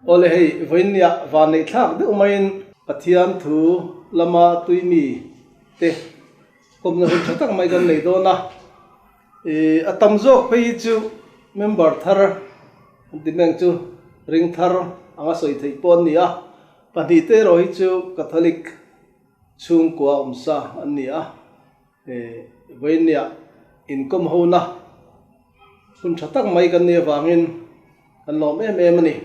Awle hei vawiinniah vanneih thlak deuh maiin Pathian thu lama tuimi te kawmna hun tha tak mai kan nei dawn a. Ih a tam zawk phei hi chu member thar an ti meng chu ring thar anga sawi theih pawh an ni a, pahnih te erawh hi chu Catholic chhungkua awmsa an ni a. Ih vawiinniah inkawm hona hun tha tak mai kan nih avangin kan lawm em em a ni.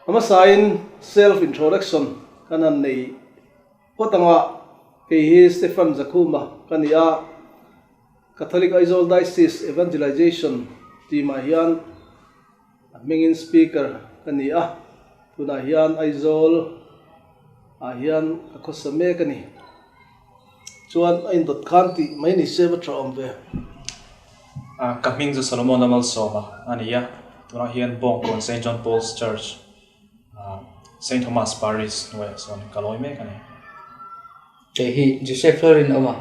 A hmasain self introduction kan han nei phawt ang a, kei hi Stephen Zakhuma ka ni a, Catholic Aizawl Diocese Evangelization team ah hian a hmingin speaker ka ni a, tunah hian Aizawl ah hian ka khawsa mek a ni. Chuan a indawt khan tih mai ni se va tha awm ve. Ka hming chu Solomon a malsawm a a ni a, tunah hian Bawngkawn Saint John Paul's Church, Saint Thomas Parish hnuaiah chuan ka lawi mek a ni. Kei hi Joseph Hlorin awm a,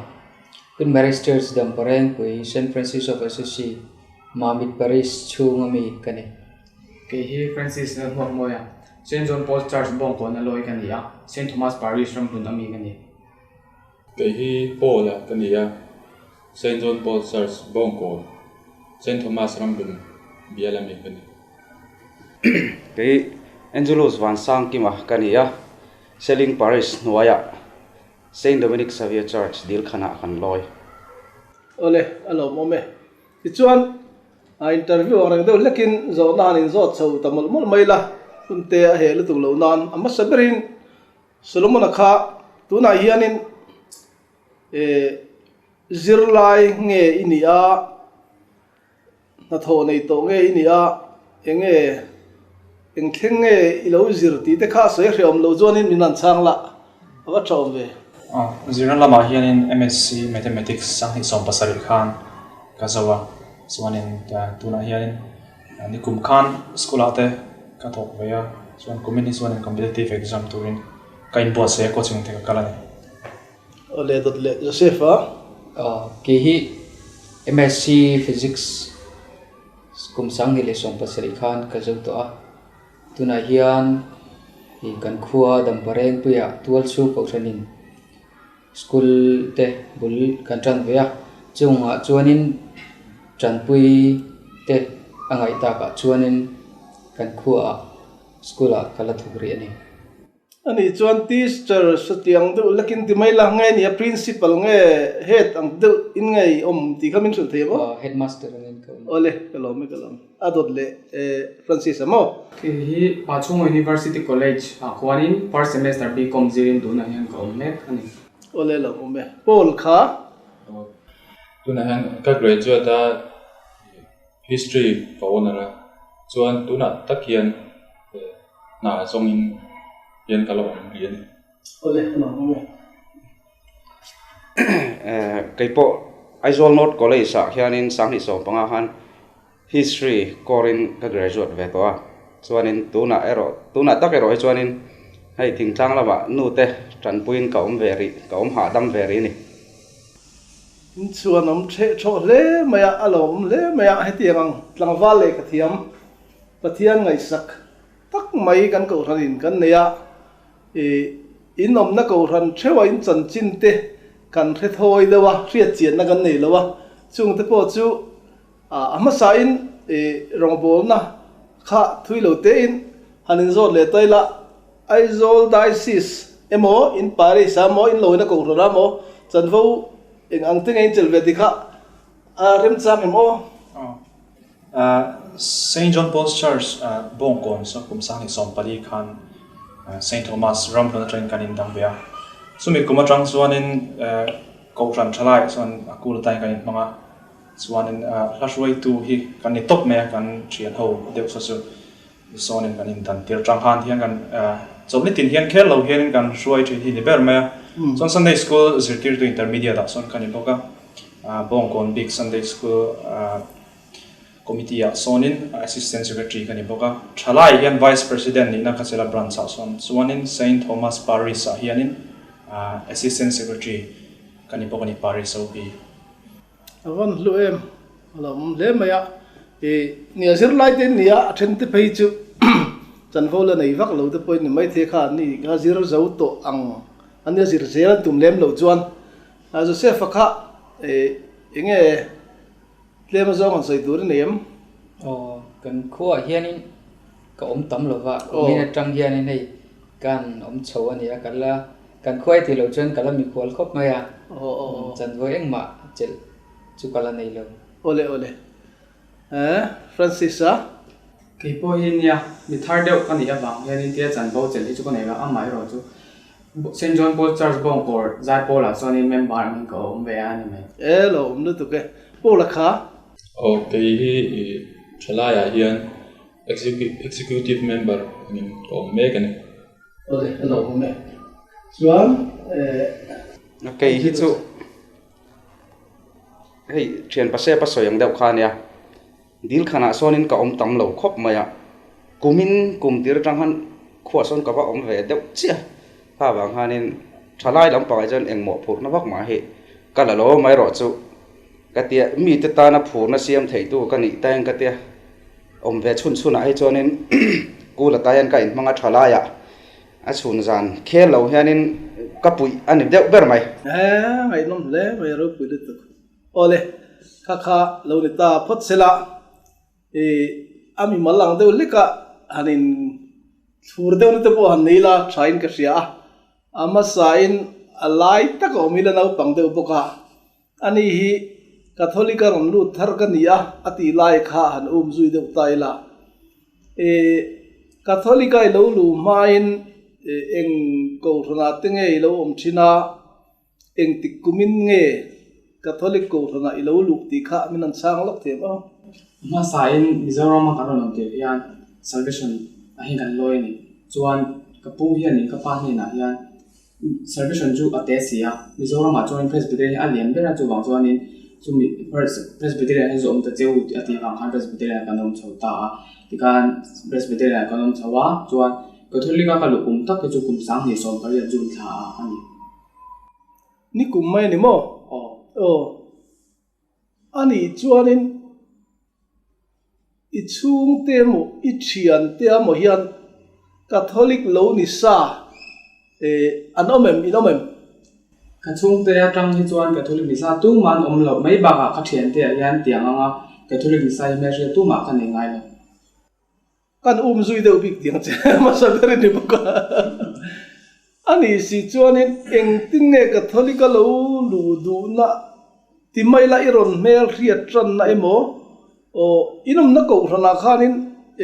Queen Mary's Church Damparengpui Saint Francis of Assisi, Mamit Parish chhunga mi ka ni. Kei hi Francis Lalhmuakmawia, Saint John Paul's Church Bawngkawn a lawi ka ni a, Saint Thomas Parish ramhlun a mi ka ni. Kei hi Paul-a ka ni a, Saint John Paul's Church Bawngkawn, Saint Thomas ramhlun bial a mi ka ni. Kei Angelus Vansangkima ka ni a, Seling Parish hnuaiah Saint Dominic Xavier Church Dilkhanah kan lawi. Awle, a lawmawm e. Tichuan, a interview ang reng deuh hlekin zawhna han inzawt chho ta mawlh mawlh mai la, hun te a heh lutuk loh nan a hmasa berin Solomon-a kha tunah hianin eh zirlai nge i nih a, hnathawh nei tawh nge i nih a, eng nge eng thleng nge i lo zir tih te kha sawi hrehawm loh chuanin min han chhang la, a va tha awm ve. Zirna lamah hianin MSc Mathematics 2017 khan ka zo a, chuanin tunah hianin nikum khan school ah te ka thawk ve a, chuan kumin hi chuanin competitive exam turin ka inbuatsaih a coaching te ka kal a ni. Awle dawt leh Joseph a. Kei hi MSc Physics kum 2017 khan ka zo tawh a. Tunah hian ih kan khua Damparengpuiah Tualchhung Kohhranin school te bul kan tan ve a. Chungah chuanin tanpui te a ngaih takah chuanin kan khuaah school ah ka la thawk rih a ni. Ani chuan teacher satiang deuh lekin ti mai la nge nia principal nge head ang deuh in nge i awm tih kha min hrilh thei maw? Aw headmaster angin ka awm. Awle ka lawm e ka lawm. A dawt leh Francis a maw? Kei hi Pachhunga University College ah khuanin first semester BCom zirin tunah hian ka awm mek a ni. Awle lo awm e. Paul kha? Tunah hian ka graduate a History ka owner a, chuan tunah tak hian hna zawngin hian ka la awm rih a ni. Awle, ka lo awm e. Kei pawh Aizawl North College ah hianin 2015 khan History core in ka graduate ve tawh a, chuanin tunah erawh tunah tak erawh hi chuanin hei thingtlang lamah nu te tanpuiin ka awm ve rih, ka awm hahdam ve rih a ni. In chuan awm ṭheh ṭhawh hle mai a, a lo awm hle mai a, hetiang ang tlangval lehkha thiam Pathian ngaihsak tak mai kan kohhran in kan nei a, ih in awmna kohhran ṭheuha in chanchin te kan hre thawi deuh a, hriat chianna kan nei lo a, chungte pawh chu a hmasa in ih rawngbawlna kha thui lo te in han inzawt leh ta ila, Aizawl Diocese emaw, in Parish ah maw, in lawina kohhran ah maw, chanvo eng ang te nge in chelh ve tih kha a remchang em aw? Saint John Paul's Church Bawngkawn chu kum 2014 khan Saint Thomas ramhlun atangin kan indang ve a. Chumi kum atang chuanin kohhran thalaiah chuan a kul atan kan inhmang a, chuanin hla hruaitu hi kan ni tawp mai a, kan thian ho deuh saw chu. Sawnin kan indan tir tang khan hian kan chawlhni tin hian khel lo hianin kan hruai thin hi ni ber mai a. Chuan Sunday School zirtirtu intermediate ah sawn ka ni bawk a, Bawngkawn bik Sunday School committee ah sawnin Assistant Secretary ka ni bawk a. Thalai hian Vice President nihna ka chela branch ah sawn chuanin Saint Thomas Parish ah hianin Assistant Secretary ka ni bawk a ni Parish OP. A van hlu em? A lo awm hle mai a, ih nia zirlai te nia a then te phei chu Chanvo la nei vak lo te pawhin ni maithei kha an ni kha zir zo tawh ang an nia zir zel an tum lem loh chuan Joseph-a kha eng nge tlem a zawng han sawi tur i nei em? Aw, kan khuaah hianin ka awm tam lo va, kumin atang hianin hei kan awm chho a nia, ka la kan khua i tih loh chuan ka la mikhual khawp mai a, chanvo engmah chelh chu ka la nei lo. Awle awle, Francis-a. Kei pawh hi nia, mi thar deuh ka nih avang hianin tia chanvo chelh hi chu ka nei lo, amaherawh chu Saint John Paul Church Bawngkawr Zaipawlah chuanin member angin ka awm ve a ni mai. E lo awm lutuk e. Paula kha. Aw kei hi i thalaiah hian executive member angin ka awm mek a ni. Awle a lo awm e. Chuan e. Kei hi chu hei thian pasep a sawi ang deuh kha a nia. Dil khanah sawnin ka awm tam lo khawp mai a, kumin kum tir atang khan khuah sawn ka va awm ve deuh chiah a, kha vang khanin thalai lampangah chuan engmawh phurhna vak mah hi ka la lo mai rawh chu ka tia, mite tana phurna siam theitu ka nih tahin ka tia, awm ve chhun chhunah hi chuanin kul ata hian ka inhmang a thalaiah a chhun zan khel lo hianin ka puih a ni deuh ber mai. Ngaihnawm hle mai a ropui lutuk. Awle, kha kha lo ni ta phawt sela, i a mimal ang deuh hleka han in thlur deuhna te pawh han nei la thain ka hria a, a hmasain a lai tak a awm hi la naupang deuh bawk a, ani hi Catholic a rawn lut thar ka ni a, a tih lai kha han um zui deuh ta ila. I Catholic a i lo luh hmain eng kohhranah te nge i lo awm thin a? Engtik kumin nge Catholic Kohhranah i lo luh tih kha min an chhang lawk thiam aw. Hmasain Mizorama kan rawn awm tir hian Salvation ah hian kan lawi a ni. Chuan ka pu hianin ka pa hnenah hian Salvation chu a te si a, Mizoramah chuanin Presbyterian hi a lian ber a, chuvang chuanin chumi Presbyterian hi zawm ta che u a tih vang khan Presbyterian ah kan awm chho ta a. Tikhan Presbyterian ah kan awm chho a, chuan Catholic a ka luh kum tak hi chu kum 2018 June thla ah a ni. Ni kum mai a ni maw? Aw. Aw. A nih chuanin i chhungte emaw i thiante emaw hian Catholic lo ni sa eh an awm em? In awm em? Ka chhungte atang hi chuan Catholic ni sa tumah an awm loh mai bakah ka thiante ah hian tiang anga Catholic ni sa hi hmelhriat tumah ka nei ngai lo. Kan um zui deuh bik tiang che hmasa ber a ni bawk a. A nih si chuanin engtin nge Catholic a lo luh duhna ti mai la i rawn hmel hriat tanna emaw aw inawmna kohhranah khanin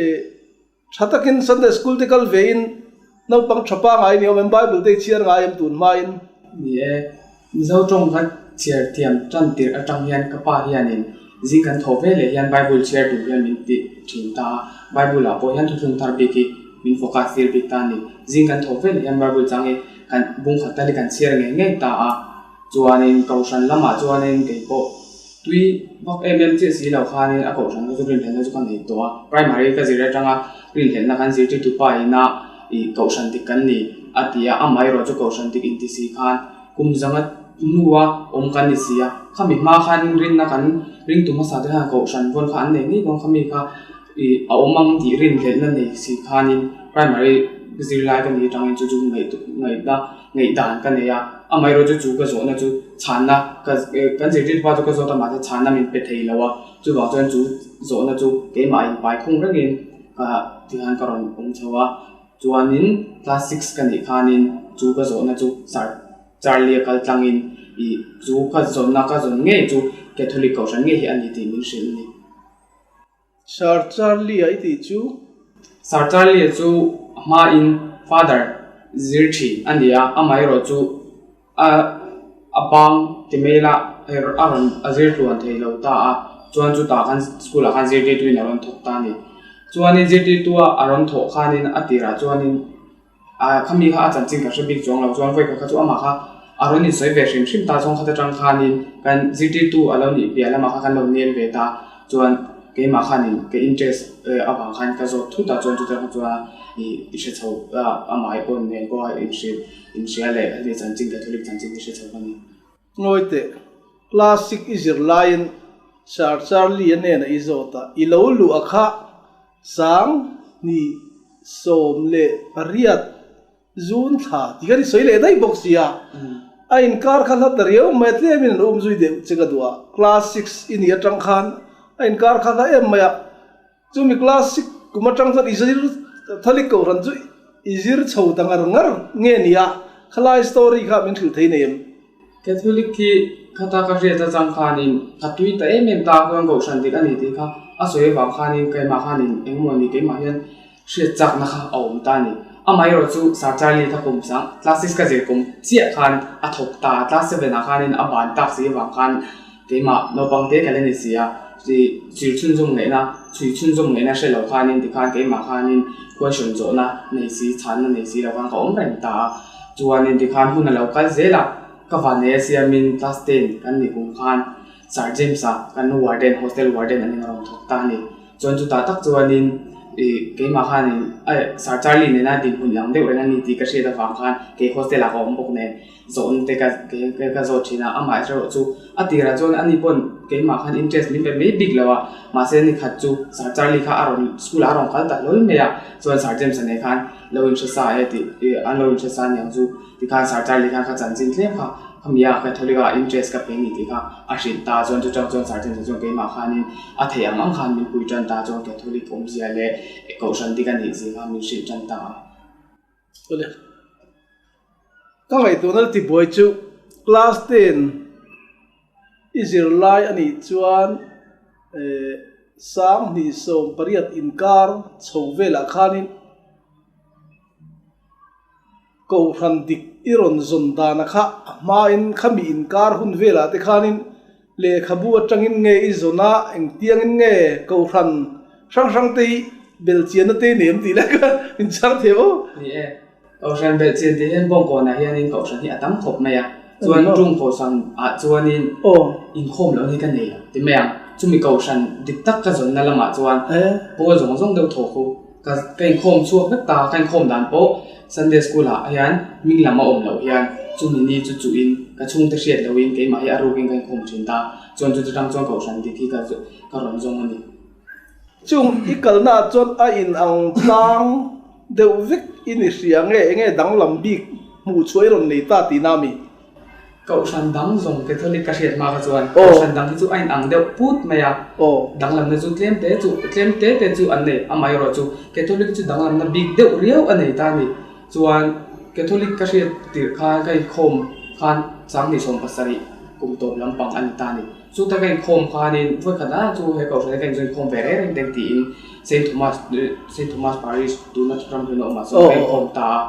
eh tha takin Sunday school te kal vein naupang tha pangai ni awm em Bible te i chhiar ngai em tun hmain. Ni e, Mizo tawng kha chhiar thiam tan tirh atang hian ka pa hianin zing kan thawh ve leh hian Bible chhiar duh hian min ti thin ta a, Bible ah pawh hian thuthlung thar bik hi min focus tir bik ta a ni. Zing kan thawh ve leh hian Bible chang hi kan bung khat tal hi kan chhiar ngei ngei ta a, chuanin kohhran lamah chuanin kei pawh tui vak em em chiah si lo khanin a kohhran kha chu rinhlelhna chu ka nei tawh a, primary ka zir atanga rinhlelhna kan zirtirtu pa ina ih kohhran dik kan ni a ti a, amaherawh chu kohhran dik inti si khan kum zanga hnua awm kan ni si a, khami hma khan rinna kan ringtu hmasa te khan kohhran vawn kha an nei ngei dawn khami kha ih a awm ang tih rinhlelhna nei si khanin primary zirlai ka ni atangin chu chu ngaihna ngaihdan ka nei a, amaherawh chu chu ka zawhna chu chhanna ka kan zirtirtu pa chu ka zawt a mahse chhanna min pe thei lo a, chuvang chuan chu zawhna chu keimah inpai khung rengin Ka tihian ka rawn awm chho a, chuanin class six ka nih khanin chu ka zawhna chu Sir Charlie a kal tlangin ih chu ka zawnna ka zawn ngei chu Catholic kohhran ngei hi a ni tih min hrilh a ni. Sir Charlie a i tih chu? Sir Charlie a chu a hmain Father zir thin a ni a, amaherawh chu a a bang ti mai ila a rawn a zir tluan thei lo ta a chuan chutah khan school ah khan zirtirtu in a rawn thawk ta a ni chuanin zirtirtu a a rawn thawh khanin a tirah chuanin ah khami kha a chanchin ka hre bik chuang lo chuan vawi khat kha chu amah kha a rawn insawi ve hrim hrim ta chuan khata tang khanin kan zirtirtu a lo nih piah lamah kha kan lo nel ve ta chuan keimah khanin ka interest avang khan ka zawt thut a chuan chutah chuan ih i hre chho a amah pawh nen pawh a inhrilh. Inhria leh hemi chanchin Catholic chanchin hi hre chho ka ni. Ngawi teh, Classic i zir laiin Sir Charlie-a hnenah i zawt a, i lo luh a kha sang hnih. 18 June thla tih khan i sawi leh daih bawk sia. A inkar kha hla ta riau mai a, tlemin an um zui deuh che ka duh a. Class six i nih atang khan a inkar kha hla em mai a. Chumi class six kum atang chuan i zir Catholic kohhran chu i zir chho ta ngar ngar nge nia? Khalai story kha min hrilh thei nei em? Catholic hi khata ka hriat atang khanin ka tui ta em em ta a, khuan kohhran dik a ni tih kha a sawi avang khanin keimah khanin engemaw ni keimah hian hriat chakna kha a awm ta a ni. Amaherawh chu Sir Charlie kha kum sang class six ka zir kum chiah khan a thawk ta a, class seven ah khanin a ban tak si avang khan keimah naupang te ka la ni si a, chhui chhunzawm ngaihna chhui chhunzawm ngaihna hre lo khanin tikhan keimah khanin question zawhna nei si chhanna nei si lo khan ka awm reng ta a. Chuanin tikhan hun a lo kal zel a, ka vanneia siamin class ten kan nih kum khan Sir James-a kan warden, hostel warden an inrawn thawk ta a ni. Chuan chutah tak chuanin ih keimah khanin eh Sir Charlie nena dinhmun ang deuh reng a ni tih ka hriat avang khan kei hostel ah ka awm bawk nen zawhna te ka ka zawt thin a, amah erawh chu a tirah chuan ani pawn keimah khan interest min pe mai bik lo a, mahse ni khat chu Sir Charlie kha a rawn school ah a rawn kal ta hlawl mai a, chuan Sir James-a nen khan lo inhre sa e tih ih an lo inhre sa aniang chu tikhan Sir Charlie khan ka chanchin tlem kha khami a Catholic ah interest ka pe ni tih kha a hrilh ta chuan chutang chuan Sir James-a chuan keimah khanin a theih ang ang khan min pui tan ta chuan Catholic awmzia leh kohhran dik a nih zia kha min hrilh tan ta a. Awle. Ka ngaihtuahna la tibuai chu class ten i zirlai a nih chuan eh 2018 inkar chho velah khanin Kohhran dik i rawn zawn dana kha a hmain khami inkar hun velah te khanin lehkhabu atangin nge i zawn a, engtiangin nge Kohhran hrang hrang te hi belhchianna te i nei em tih lai kha min chhang thei aw. Ni e, Kohhran belhchian tih hian Bawngkawnah hianin Kohhran hi a tam khawp mai a, chuan tung Kohhran ah chuanin inkhawm loh hi ka nei lo ti mai ang, chumi Kohhran dik tak ka zawnna lamah chuan pawl zawng zawng deuh thaw khu. Ka ka inkhawm chhuak vek ta, ka inkhawm dan pawh Sunday school ah hian hming lam a awm loh hian chumi ni chu chuh in ka chhungte hriat loh in keimah hi a ruk in ka inkhawm thin ta, chuan chu chutang chuan kohhran dik hi ka ka rawn zawng a ni. Chung i kalna ah chuan a in ang tlang deuh vek i ni hria nge enge danglam bik hmuh chhuah i rawn nei ta tihna a mi? Kohhran dang zawng Catholic ka hriat hma kha chuan Kohhran dang hi chu a inang deuh put mai a, danglamna chu tlem te chu tlem te te chu an nei, amaherawh chu Catholic chu danglamna bik deuh riau a nei ta a ni. Chuan Catholic ka hriat tirh khan ka inkhawm khan 2017 kum tawp lampang a ni ta a ni. Chuta ka inkhawm khanin vawikhat ah chu he Kohhran hi ka inzawinkhawm ve reng reng teng tiin Saint Thomas Saint Thomas Parish tuna ram hlun a awmah chuan ka inkhawm ta a.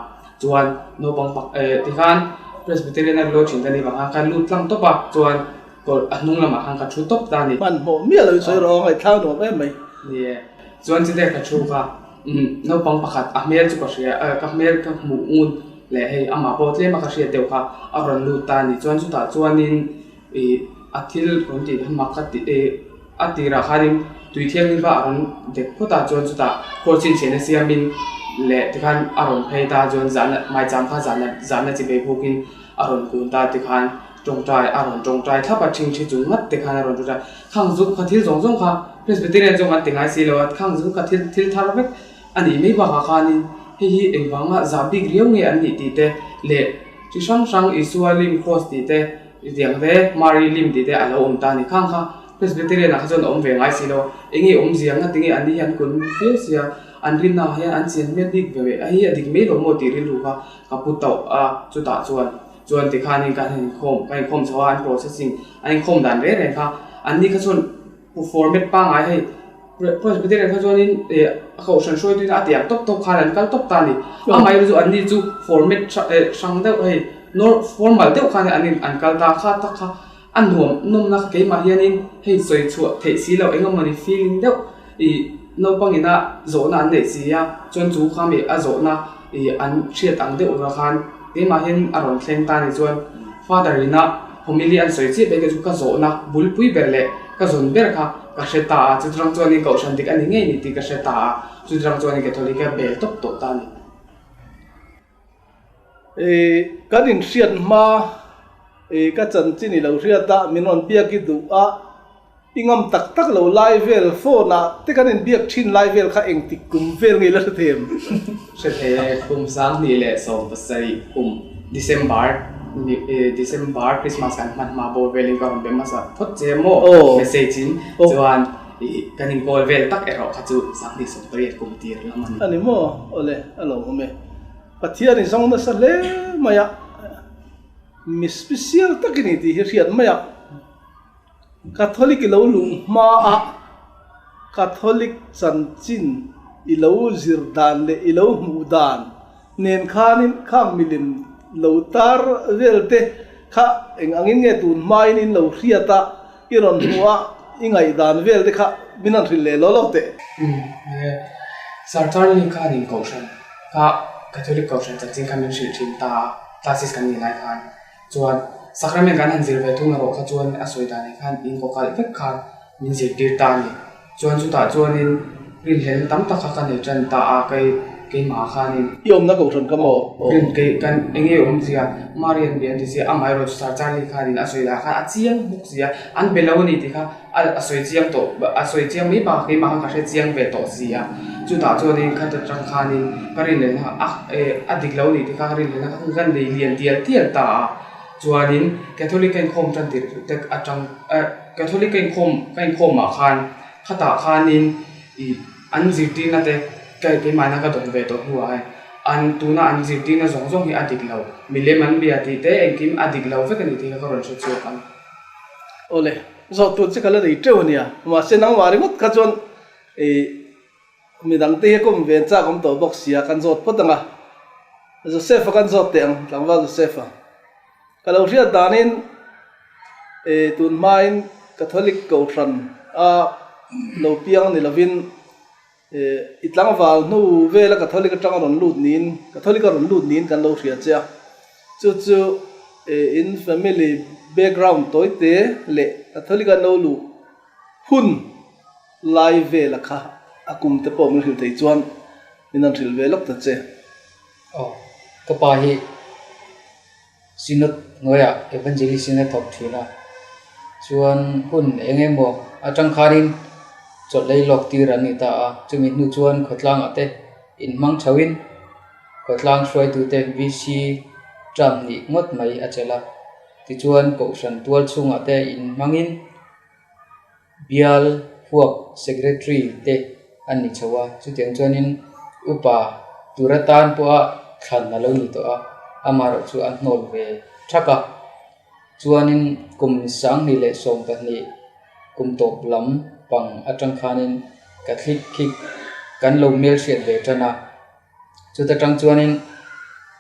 Chuan naupang pak eh tikhan Presbyterian a lo thin ta ni vang a, ka lut tlang tawp a, chuan kawr a hnung lamah khan ka thu tawp ta a ni. Hmanhmawh miah lo in sawi rawh a ngaihthlak nuam em mai. Ni e, chuan chite ka thu kha umm naupang pakhat a hmel chu ka hria eh ka hmel ka hmuh ngun leh hei amah pawh tlem a ka hriat deuh kha a rawn lut ta a ni. Chuan chutah chuanin ih a thil rawn tih kha mak ka ti eh a tirah khanin tui thianghlim kha a rawn dek phawt a chuan chutah khawl chhinchhiahna siamin leh tikhan a rawn phei ta chuan zahna maicham kha zahna zahna chi bei bukin a rawn kun ta tikhan tawngtai a rawn tawngtai thlap a thingthi chung ngat te khan a rawn tawngtai khang zuk kha thil zawng zawng kha Presbyterian zawng an ti ngai si lo a khang zuk kha thil thil thar vek a nih mai bakah khanin hei hi engvanga zah bik riau nge an nih tih te leh chi hrang hrang Isua lim cross tih te Tiang te, Mari lim tih te a lo awm ta a ni. Khang kha Presbyterian ah kha chuan a awm ve ngai si lo a, enge awmzia nga tinge an ni hi an kun viau sia, an rinna ah hian an chian hmel bik ve ve a hi a dik mai lo maw tih rilru kha ka pu tauh a, chutah chuan chuan tikhanin ka han inkhawm ka inkhawm chho a, an processing an inkhawm dan reng reng kha an ni kha chuan format pangngai hei Presbyterian kha chuanin eh a kohhran hruaituin a tiang tawp tawp khan an kal tawp ta a ni. Amaherawhchu chu anni chu format eh hrang deuh hei nor formal deuh khan an in an kal ta kha tak kha a nuam nawmna kha keimah hianin hei sawi chhuah theih si loh eng emawni feeling deuh ih naupang ina zawhna an neih si a chuan chu kha mi a zawhna ih an hriat ang deuh vang khan keimah hian a rawn thleng ta a ni chuan father ina homily an sawi chiah mek chu ka zawhna bulpui ber leh ka zawn ber kha Ka hre ta a, chutirang chuanin kohhran dik a ni ngei ni tih ka hre ta a, chutirang chuanin Catholic a bel tawp tawh ta a ni. Ih, kan inhriat hma, ih, ka chanchin i lo hriat a, min rawn biak i duh a, I ngam tak tak lo lai vel phone ah te kan inbiak thin lai vel kha engtik kum vel nge la hre thei em? Hre thei e, kum 2017 kum December December Christmas kan hman hma bawr velin ka rawn be hmasa phawt che maw message in chuan kan in call vel tak erawh kha chu 2018 kum tir lam a ni. A ni maw? Awle, a lo awm e. Pathian i zawng nasa hle mai a, mi special tak i ni tih hi hriat mai a. Catholic i lo luh hmaa Catholic chanchin i lo zir dan leh i lo hmuh dan nen khanin khang milim lo tar vel te kha eng angin nge tun hmain in lo hriat a, i rawn hmuh a, i ngaihdan vel te kha min han hrilh leh lo lo teh. Umm Sir Charlie khanin Kohhran kha Catholic Kohhran chanchin kha min hrilh thin ta a, classes kan nih lai khan. Chuan sacrament kan han zir ve thung erawh kha chuan a sawi dan ah khan in kaw kalh vek khan min zirtir ta a ni. Chuan chutah chuanin rinhlelna tam tak kha ka nei tan ta a, kei keimah khanin. I awmna kohhran ka maw? Rin kei kan eng nge awmzia Marian bia an ti sia, amaherawh chu Sir Charlie khanin a sawi lah khan a chiang bawk sia, an be lo a ni tih kha a sawi chiang tawh a sawi chiang mai bakah keimah khan ka hre chiang ve tawh si a, chutah chuanin kha atang khanin ka rinhlelna a eh a dik lo a ni tih kha ka rinhlelna kha ka nei lian tial tial ta a, chuanin Catholic ka inkhawm tan tirh te atang eh Catholic ka inkhawm ka inkhawmah khan khatah khanin ih an zirtirna te ka keimahna ka dawng ve tawh hnuah hian an tuna an zirtirna zawng zawng hi a dik lo milem an bia tih te engkim a dik lo vek a ni tih kha ka rawn hre chhuak a ni. Awle, zawh tur che ka la nei teuh a nia. Mahse nangmah ringawt kha chuan ih midang te hi a kawm ve chak awm tawh bawk sia, kan zawt phawt ang a. Joseph-a kan zawt teh ang, tlangval Joseph-a. Ka lo hriat danin ih tun hmain Catholic Kohhran a lo piang ni lovin ih i tlangval hnu vela Catholic atanga rawn lut niin, Catholic a rawn lut niin kan lo hria che a. Chu chu in family background tawi te leh Catholic an lo luh hun lai vela kha a kum te pawh min hrilh thei chuan min han hrilh ve lawk ta che. Aw, ka pa hi Synod hnuaiah Evangelist in a thawk thin a, chuan hun eng emaw atang khanin chawlh lei lawk tir an ni ta a, chumi hnu chuan khawtlangah te inhmang chhoin Khawtlang hruaitute VC term hnih ngawt mai a chelh a, tichuan Kohhran tual chhungah te inhmangin bial huap Secretary te an ni chho a, chutiang chuanin upa tur atan pawha thlan a lo ni tawh a, amaherawh chu an hnawl ve thak a, chuanin kum 2012 kum tawp lam pang atang khanin Catholic khi kan lo hmelhriat ve tan a. Chuta tang chuanin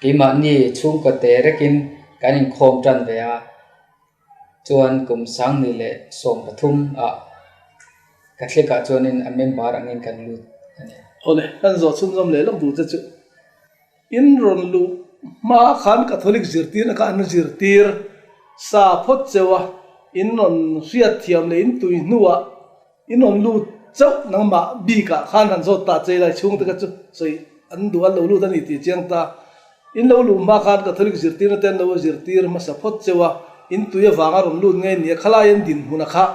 keimahni chhungkaw te rekin kan inkhawm tan ve a, chuan kum 2013 ah Catholic ah chuanin a member angin kan lut a ni. Awle, kan zawh chhunzawm leh lawk duh che chu in rawn luh hma khan Catholic zirtirna kha an zirtir sa phawt cheu a, in rawn hriatthiam leh in tui hnuah In rawn lut chauh nangmah bikah khan han zawt ta che lai chhungte kha chu sawi an duh an lo lut a ni tih chiang ta. In lo luh hma khan Catholic zirtirna te an lo zirtir hmasa phawt cheu a, in tui avanga rawn lut ngei nia khalai an dinhmun a kha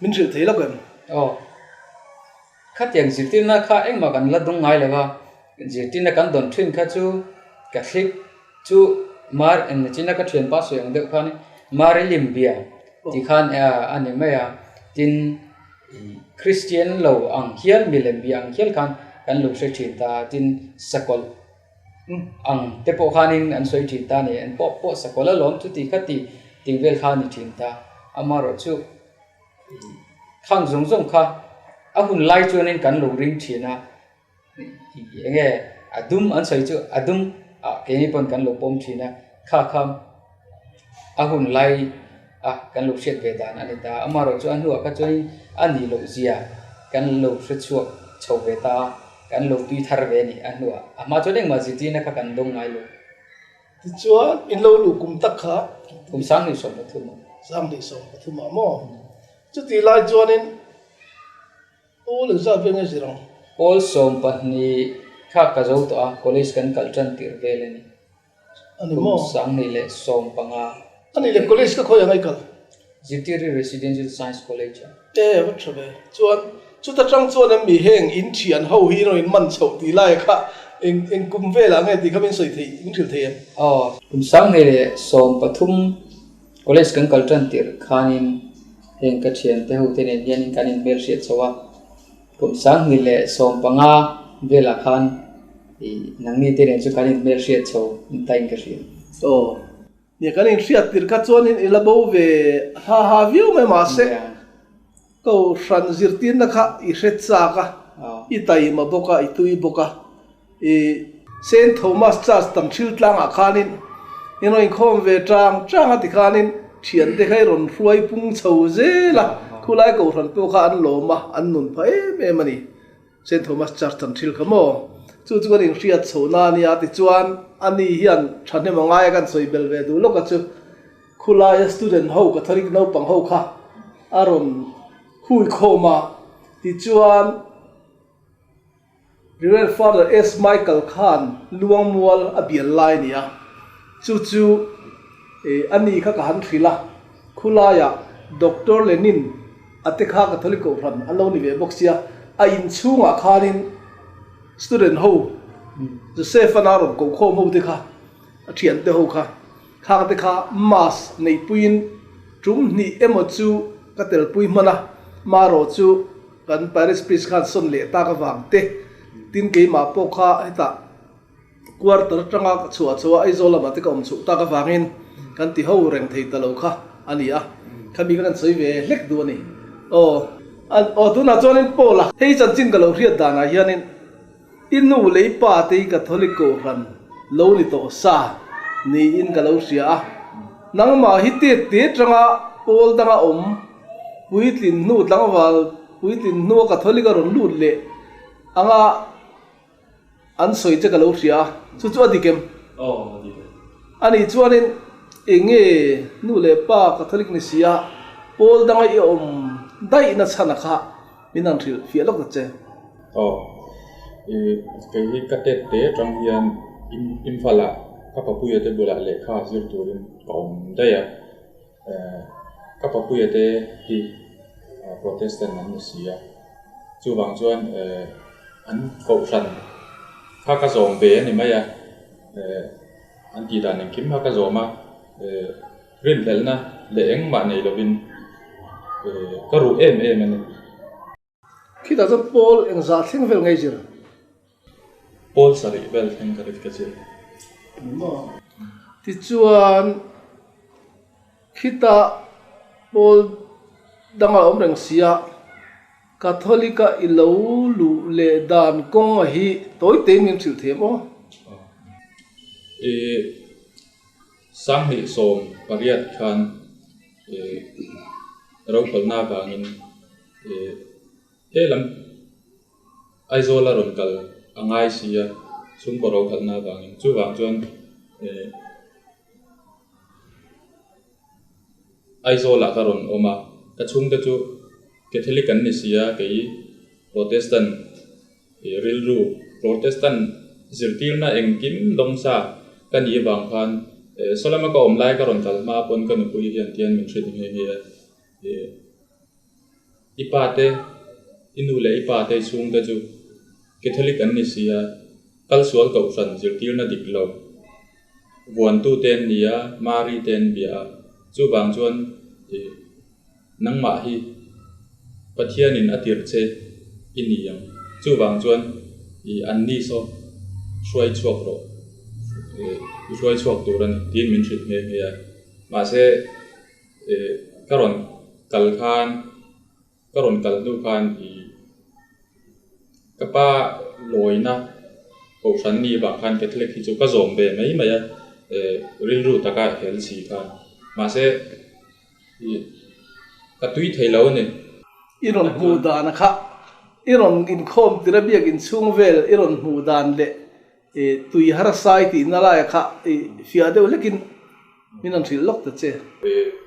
min hrilh thei lawk em? Aw. Khatiang zirtirna kha engmah kan la dawng ngai lo va, zirtirna kan dawn thin kha chu Catholic chu Mar china ka thianpa sawi ang deuh khan Mary Limbia tih khan a ni mai a, tin Christian lo ang hial milem bia ang hial khan kan lo hre thin ta a, tin sakawlh ang te pawh khanin an sawi thin ta a ni, an pawh pawh sakawlh alawm chuti kha ti tih vel kha a ni thin ta, amaherawhchu khang zawng zawng kha a hun lai chuanin kan lo ring thin a. Eng nge a dum an sawi chu a dum ah keini pawn kan lo pawm thin a kha kha a hun lai a kan lo hriat ve dan a ni ta amaherawh chu a hnuah kha chuan a nih loh zia kan lo hre chhuak chho ve ta a kan lo tui thar ve a ni a hnuah a hma chuan engmah zirtirna kha kan dawng ngai lo. Tichuan in lo luh kum tak kha. Kum 2013 ah. 2013 ah maw? Chutih lai chuanin. Paul engzat vel nge zir ang? Paul 12 kha ka zo tawh a, college kan kal tan tirh vel a ni. A ni maw? Kum 2015. A ni le, college ka khawi ang ai kal? Zirtiri Residential Science College ah. E va tha ve. Chuan chuta tang chuan em mi heng in thian ho hi rawn in man chhoh tih lai kha eng eng kum velah nge tih kha min sawi thei min hrilh thei em? Aw. Kum sanghnih leh 13 college kan kal tan tirh khanin heng ka thiante ho te nen hianin kan inhmel hriat chho a. Kum 2015 velah khan ih nangni te nen chu kan inhmel hriat chho tain ka hria. Aw. Nia kan inhriat tirh kha chuanin i la bo ve ha ha viau mai mahse Kohhran zirtirna kha i hre chak a, i taima bawk a, i tui bawk a. I Saint Thomas Church tam thil tlangah khanin i rawn inkhawm ve chang chang a tikhanin thiante kha i rawn hruai pung chho zel a, khulai Kohhran pawh kha an lawm a, an nun phah em em a ni. Saint Thomas Church an thil kha maw? Chu chu kan inhriat chhohna a nia tichuan ani hian thahnem a ngai a kan sawi bel ve duh lawk a chu khulaia student ho Catholic naupang ho kha a rawn hui khawm a tichuan Reverend Father S Michael khan Luangmual a bial lai a ni a chu chu ani kha ka han hrilh a khulaiah Doctor Lenin A te kha Catholic Kohhran an lo ni ve bawk sia, a inchhungah khanin student ho Joseph a rawn koh khawm ho te kha, a thiante ho kha, khang te kha mass neihpuiin tum hnih emaw chu ka telpui hman a, marawh chu kan parish priest khan sawn leh tak avang te, tin keimah pawh kha hetah Quarter atanga ka chhuah chho a, Aizawl lamah te ka awm chhuh tak avangin kan ti ho reng thei ta lo kha a ni a, khami kha kan sawi ve hlek duh a ni. Aw, aw tunah chuanin Paul a, hei chanchin ka lo hriat danah hianin i nu leh i pa te hi Catholic Kohhran lo ni tawh sa niin ka lo hria a, nangmah hi tet te atanga Paul danga awm puitlin hnu tlangval puitlin hnua Catholic a rawn lut leh anga, An sawi che ka lo hria a, chu chu a dik em? Aw, a dik e. Ani chuanin eng nge nu leh pa Catholic ni si a, pawl danga i awm daihna chhan a kha min han hrilh fiah lawk ta che. Aw, i kei hi ka tet te atang hian Imphal ah ka papuia te bulah lehkha zir turin ka awm daih a, ka papuia te hi Protestant an ni si a, chuvang chuan an kohhran kha ka zawm ve a ni mai a, an tih dan engkim kha ka zawm a, rinhlelhna leh engmah nei lovin ka ruh em em a ni. Khitah chuan Paul engzah thleng vel ngei zir? Paul sarih vel thleng ka rit ka zir. Tichuan khitah Paul danga awm reng sia Catholic-a i lo luh leh dan kawnga hi tawi tein min hrilh thiam aw. I 2018 khan rokhawlhna avangin he lam Aizawl a rawn kal a ngai si a, chhungkaw rokhawlhna avangin. Chuvang chuan Aizawlah ka rawn awm a, ka chhungte chu Catholic an ni si a, kei Protestant rilru, Protestant zirtirna engkim dawngsa ka nih avang khan sawlama ka awm lai ka rawn kal hma pawn ka nupui hian tian min hrilh nghe nghe a, i pa te, i nu leh i pa te i chhungte chu Catholic an ni si a, kalsual kohhran zirtirna dik lo vuantu te an ni a, Mari te an bia a, chuvang chuan nangmah hi Pathianin a tirh che i ni ang, chuvang chuan i an ni saw hruai chhuak rawh, i hruai chhuak tur a ni tiin min hrilh nghe nghe a, mahse ka rawn kal khan ka rawn kal hnu khan i ka pa lawina kohhran ni vang khan Catholic hi chu ka zawm ve mai mai a rilru taka hel si khan mahse i ka tui thei lo a ni. I rawn hmuh dan kha i rawn inkhawm tir a biak inchhung vel i rawn hmuh dan leh tui harsa i tihna laia kha i fiah deuh hlekin min rawn hrilh lawk ta che.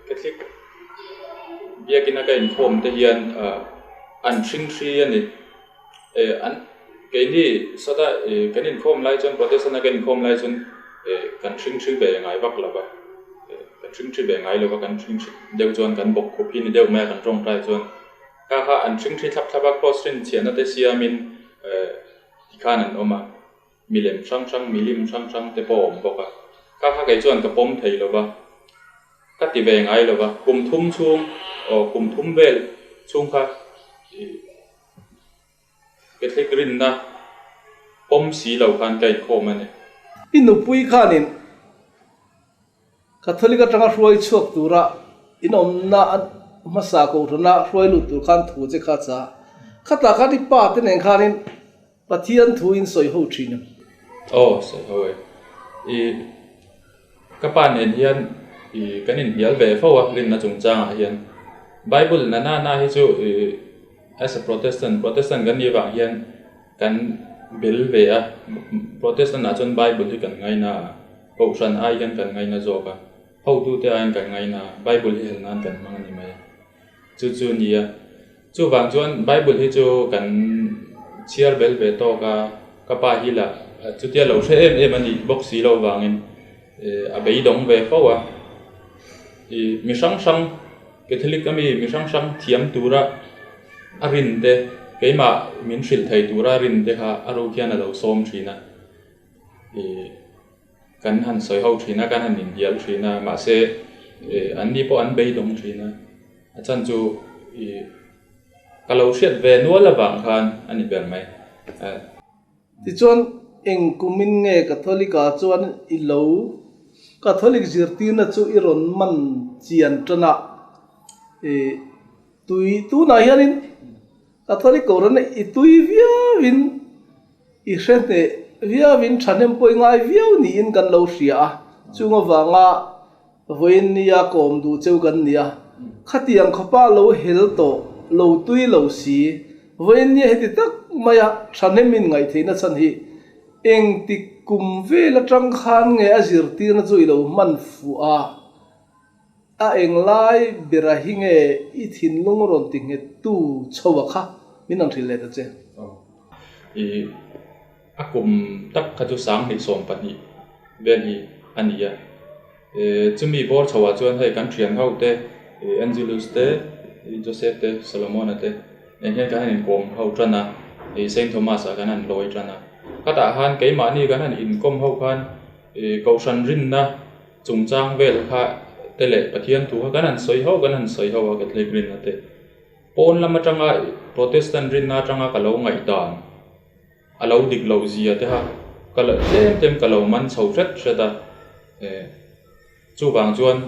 Catholic biakina ka inkhawm te hian an hring hri a ni. An keini sawta kan inkhawm lai chuan Protestant a kan inkhawm lai chuan kan hring hri ve ngai vak lo va. Kan ṭhingṭhi ve ngai lo va, kan ṭhingṭhi deuh chuan kan bawk khup hi ni deuh mai a, kan ṭawngṭai chuan kha kha an ṭhingṭhi thlap thlap a, cross rin chhiahna te siamin tikhan an awm a, milem hrang hrang, milim hrang hrang te pawh a awm bawk a, kha kha kei chuan ka pawm thei lo va, ka ti ve ngai lo va, kum thum chhung aw kum thum vel chhung kha ih. Catholic rinna pawm si lo khan ka inkhawm a ni. I nupui khanin Catholic atanga hruai chhuak tura inawmna hmasa kohhrana hruai lut tur khan thu che kha cha. Khatah khan i pa te nen khanin Pathian thu in sawi ho thin em? Aw, sawi ho e. I ka pa nen hian i kan inhnial ve fo a rinna chungchangah hian. Bible na na na hi chu i As a Protestant, Protestant kan nih avang hian kan bel ve a, Protestant ah chuan Bible hi kan ngaina a, Kohhran ai hian kan ngaina zawk a, hotute aiin kan ngaina a, Bible hi hel nan kan hmang a ni mai a, chu chu a ni a. Chuvang chuan Bible hi chu kan chhiar bel ve tawk a, ka pa hi lah chutia lo hre em em a nih bawk si loh vangin a beidawng ve fo a, ih mi hrang hrang Catholic ami mi hrang hrang thiam tura a rin te, keimah min hrilh thei tura rin te kha a ruk hian a lo sawm thin a, ih kan han sawi ho thin a, kan han inbial thin a, mahse ih an ni pawh an beidawng thin a, a chan chu ih ka lo hriat ve nual avang khan a ni ber mai. Tichuan, eng kumin nge Catholic-ah chuan i lo Catholic zirtirna chu i rawn man chian tan a? I tui tunah hianin Catholic kohhran i tui viauin i hre hneh viauin thahnem pawh i ngai viau niin kan lo hria a, chung avanga vawiin nia kawm duh cheu kan ni a, khatiang khawpa lo hel tawh lo tui lo si, vawiin nia heti tak maia thahnemin ngaihtheihna chhan hi engtik kum vel atang khan nge a zirtirna chu i lo hman fuh a, a englai bera hi nge i thinlung rawn ti nghet tu chho a kha min rawn hrilh leh ta che. I A kum tak kha chu 2012 vel hi a ni a. Chumi bawr chhoah chuan hei kan thian ho te, Angelus te, Joseph te, Solomon-a te nen hian kan han inkawm ho tan a, Saint Thomas-ah kan han lawi tan a. Khatah khan keimahni kan han inkawm ho khan Kohhran rinna chungchang vel kha te leh Pathian thu kha kan han sawi ho kan han sawi ho a Catholic rinna te. Pawn lam atanga Protestant rinna atanga ka lo ngaihdan. A lo dik loh zia te kha ka la tlem tlem ka lo man chho hret hret a, eh chuvang chuan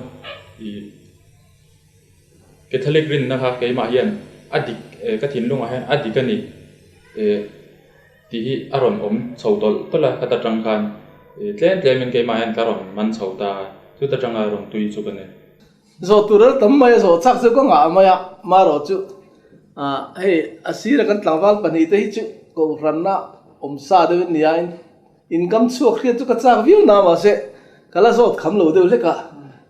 ih Catholic rinna kha keimah hian a dik eh ka thinlungah hian a dik a ni eh tih hi a rawn awm chho tawlh tawlh a, khata tang khan ih tlem tlemin keimah hian ka rawn man chho ta a, chuta tanga rawn tui chu ka nei. Zawh tur al tam mai a, zawh chak chu ka ngah mai a, marawh chu hei a sira kan tlangval pahnih te hi chu kohhranna awm sa deuh in nia in inkam chhuak hriat chu ka chak viau na mahse ka la zawt kham lo deuh hlek a,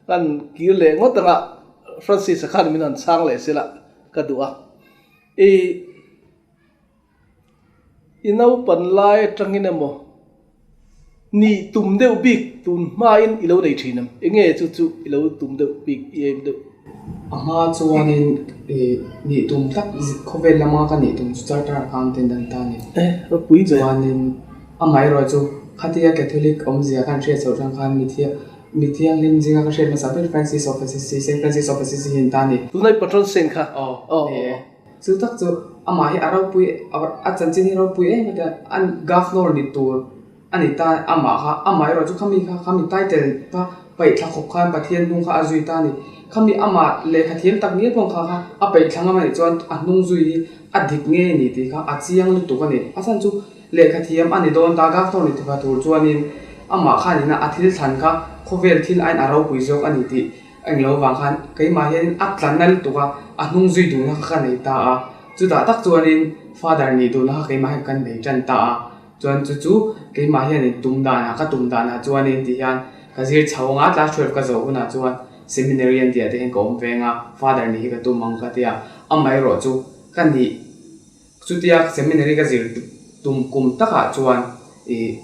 kan kir leh ngawt anga Francis-a khan min han chhang leh sela ka duh a, i I naupan lai atangin emaw nih tum deuh bik tun hmain i lo nei thin em? Enge chu chu i lo tum deuh bik i aim deuh? A hma chuanin i nih tum tak khawvel lama ka nih tum chu Charter Accountant an ta a ni. Eh, ropui ve. Chuanin amaherawh chu khatia Catholic awmzia khan hriat chhoh tang khan mithiam mithianghlim zinga ka hriat hmasa ber Francis of Assisi, Saint Francis of Assisi hi an ta a ni. Tunai patron saint kha. Aw, ni e. Chu tak chu amah hi a ropui a chanchin hi ropui em em a, an governor ni tur a ni ta amah kha amah erawh chu khami kha khami title kha paih thla khawp khan Pathian hnung kha a zui ta a ni. Khami amah lehkha thiam tak ngial pawh kha kha a paih thla ngam a nih chuan a hnung zui hi a dik nge ni tih kha a chiang lutuk a ni. A chhan chu lehkha thiam a ni dawn ta governor ni tur chuanin amah khanin a thil thlan kha khawvel thil aiin a ropui zawk a ni tih Englo vang khan keimah hian a tla nal tuk a, a hnung zui duhna kha ka nei ta a, chutah tak chuanin father nih duhna kha keimah hian kan nei tan ta a, chuan chu chu keimah hianin tum danah ka tum danah chuanin ti hian ka zir chho anga class 12 ka zawh hunah chuan seminary an tih ah te hian ka awm veng a, father nih hi ka tum ang ka ti a, amaherawh chu ka nih chutia seminary ka zir tum kum takah chuan ih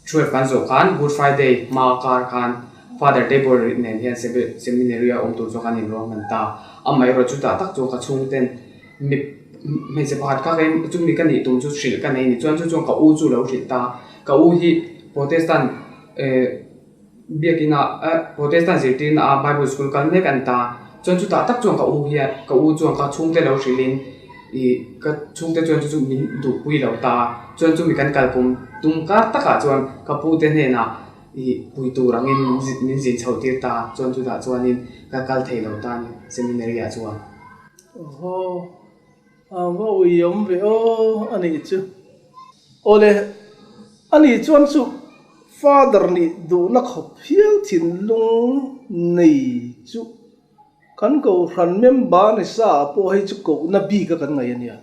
12 kan zawh khan good friday hma kar khan. Father Tabor nen hian seminary a awm tur chuan kan inruahman ta. Amaherawh chutah tak chuan ka chhungten mi hmeichhe pakhat kha kei chumi ka nih tum chu hrilh ka nei a ni. Chuan chu chuan ka u chu lo hrilh ta. Ka u hi Protestant eh biakina eh Protestant zirtirna a Bible school kal mek a ni ta. Chuan chutah tak chuan ka u hian ka u chuan ka chhungte lo hrilhin ih ka chhungte chuan chu chu min duhpui lo ta. Chuan chumi kan kal kum tum kar takah chuan ka pute hnenah ih pui tur angin min zin chhoh tir ta. Chuan chutah chuanin ka kal thei lo ta a ni seminary ah chuan. Aw a va uiawm ve aw a nih chu. Awle a nih chuan chu Father nih duhna khawp hial thinlung nei chu kan kohhran member ni sa ah pawh hei chu kohna bik a kan ngaih a nia.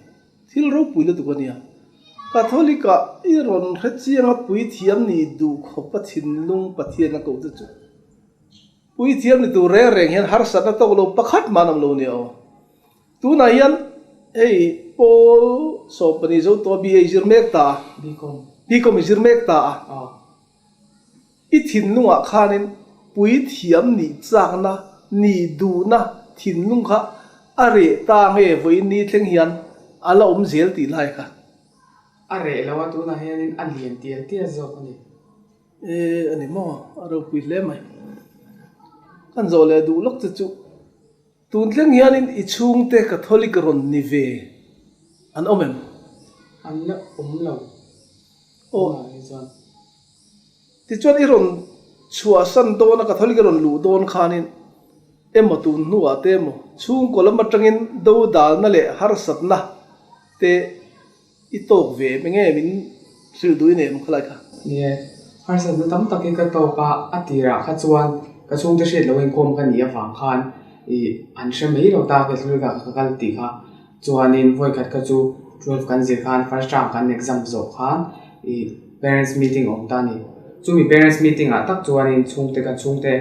Thil ropui lutuk a nia. Catholic ah i rawn hre chiang a puithiam nih duh khawp a thinlung Pathian a koh te chu Puithiam ni tur reng reng hian harsatna tawk lo pakhat mah an awm lo nia aw. Tunah hian hei Paul sawmpani zo tawh BA i zir mek ta a, BCom i zir mek ta a, i thinlungah khanin puithiam nih chakna, nih duhna thinlung kha a reh ta nge vawiin ni thleng hian a la awm zel tih lai kha. A reh lo a, tunah hianin a lian tial tial zawk a ni. E a ni maw? A ropui hle mai. Kan zawh leh duh lawk che chu tun thleng hianin i chhungte Catholic rawn ni ve an awm em? An la awm lo. Aw. Tichuan i rawn chhuahsan dawn a Catholic rawn luh dawn khanin emaw tun hnuah te emaw chhungkaw lam atangin dodalna leh harsatna te I tawk ve em enge min hrilh duh i nei em khalai kha? Nie, harsatna tam tak hi ka tawk a, a tirah kha chuan ka chhungte hriat loh inkhawm ka nih avang khan ih an hre mai lo ta Catholic ah ka kal tih kha. Chuanin vawikhat kha chu twelve kan zir khan first term kan exam zawh khan ih parents meeting a awm ta a ni. Chumi parents meeting ah tak chuanin chhungte kan chhungte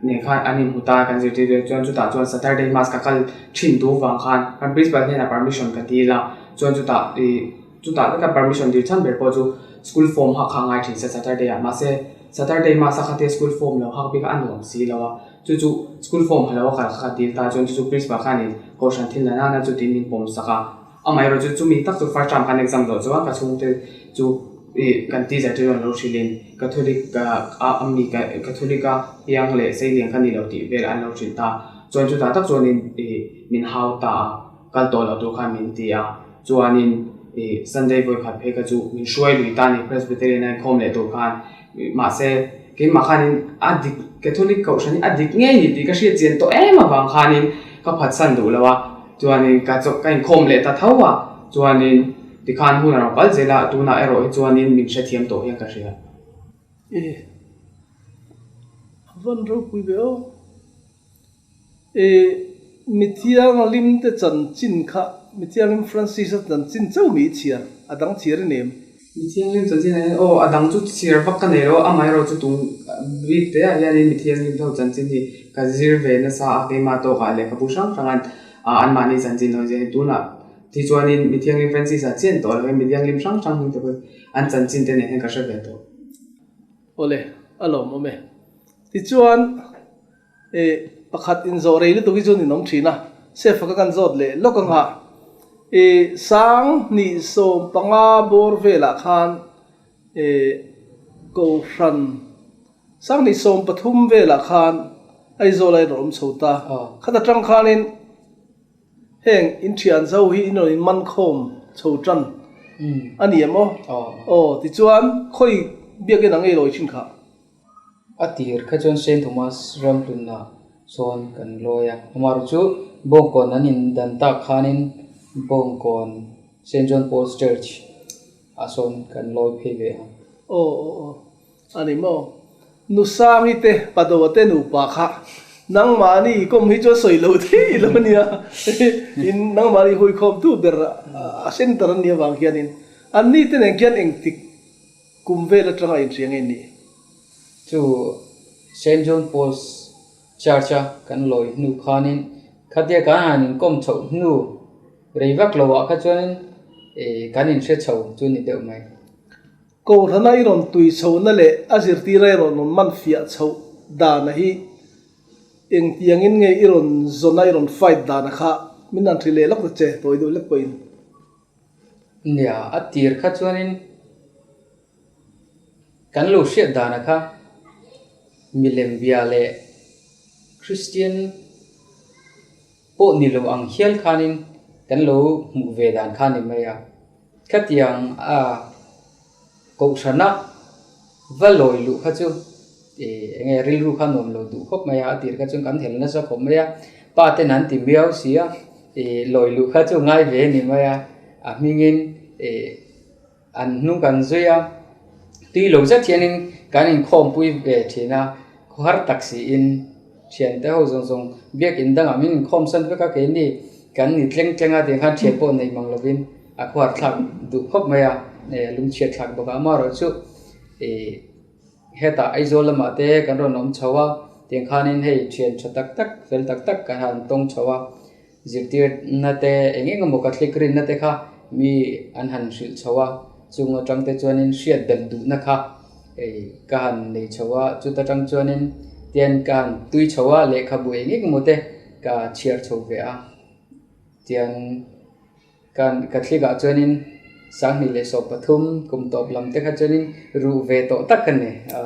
Nen khan an inhmu ta kan zirtir te chuan chutah chuan Saturday mass ka kal thin tu vang khan kan principal hnenah permission ka dil a, chuan chutah ih chutah veka permission dil chhan ber pawh chu school form hak kha a ngai thin se Saturday ah mahse Saturday mass a khatia school form lo hak bik a a nuam si lo a, chu chu school form ha lo a kal kha ka dil ta chuan chu chu principal khanin kohhran thil la nana chutin min pawm sak a. Amaherawhchu chu chumi tak chu first term khan exam zawh chuan ka chhungte chu ih kan teacher te chuan lo hrilhin Catholic a ami Catholic a piang leh seilian kha ni lo tih vel an lo hrilh ta. Chuan chutah tak chuanin ih min hau ta a, kal tawh loh tur khan min ti a. Chuanin ih Sunday vawikhat phei kha chu min hruai lui ta a ni Presbyterian a inkhawm leh tur khan. Mahse keimah khanin a dik Catholic kohhran hi a dik ngei ni tih ka hriat chian tawh em avang khanin ka phatsan duh lo a. Chuanin ka chawp ka inkhawm leh ta tho a, chuanin tikhan hun a rawn kal zel a, tunah erawh hi chuanin min hrethiam tawh hian ka hria. E, a van ropui ve aw. E, mithianghlim te chanchin kha, mithianghlim Francis-a chanchin chauh mi i chhiar, a dang chhiar i nem. Mithianghlim chanchin ah hian aw a dang chu chhiar vak ka nei lo a, amaherawh chu tung bik te ah hianin mithianghlim ho chanchin hi ka zir ve nasa a, keimah tawkah lehkhabu hrang hrang an anmahni chanchin lo zir a ni. Tunah ti chuanin mithianghlim Francis ah chian tawh lo hian mithianghlim hrang hrang hming te pawh an chanchin te nen hian ka hre ve tawh. Awle, a lawmawm e. Tichuan E, pakhat inzawh rei lutuk hi chuan in awm thin a, Sefa ka kan zawt leh lawk ang a. E, sang hnih 15 bawr velah khan e, Kohhran sang hnih 13 velah khan Aizawl a inrawn awm chho ta. Khat atang khanin heng in thian zo hi in rawn in man khawm chho tan a ni em aw? Aw, tichuan khawi biakin ang ei lawi thin kha? A tir kha chuan Saint Thomas ram hlunah sawn kan lawi a, amaherawh chu Bawngkawn an in dan tak khanin Bawngkawn Saint John Paul's Church ah sawn kan lawi phei ve a. Aw aw aw a ni maw? Nusangi te Padoa te nupa kha nangmahni i kawm hi chuan sawi lo thei lo a nia, in nangmahni huikhawmtu ber a center an nih avang hianin anni te nen khian engtik Kum vel atanga inhria nge ni? Chu Saint John Paul's Church a kan lawi hnu khanin khatia kan han inkawm chhoh hnu rei vak lo ah kha chuanin ih kan inhre chho chu ni deuh mai. Kohhrana i rawn tui chhohna leh a zirtira i rawn rawn man fiah chhoh dana hi engtiangin nge i rawn zawn a i rawn fight dana kha min han hrilh leh lawk ta che tawi deuh lek pawhin. Nia, a tir kha chuanin kan lo hriat dana kha milem bia leh Kristian pawh ni lo ang hial khanin kan lo hmuh ve dan kha a ni mai a. Khatiang a kohhrana va lawi luh kha chu ih eng nge rilru kha nuam lo duh khawp mai a, a tir kha chuan kan hel nasa khawp mai a, pa ten an ti miau si a, ih lawi luh kha chu ngai ve a ni mai a, a hmingin ih an hnung kan zui a, tui lo zet hianin kan inkhawmpui ve thin a, khawhar tak siin thiante ho zawng zawng biakin dangah min inkhawm san vek a, keini kan ni tleng tleng a tiang khan thian pawh nei mang lovin a khawhar thlak duh khawp mai a, lungchhiat thlak bawk a, amaherawhchu ih hetah Aizawl lamah te kan rawn awm chho a, tiang khanin hei thian tha tak tak fel tak tak kan han tawng chho a. Zirtirna te eng eng emaw Catholic rinna te kha mi an han hrilh chho a, chung atang te chuanin hriat belh duhna kha ei ka han nei chho a, chuta tang chuanin tian ka han tui chho a, lehkhabu eng eng emaw te ka chhiar chho ve a, tian ka Catholic ah chuanin sanghnih leh 13 kum tawp lam te kha chuanin ruh ve tawh tak ka ni a.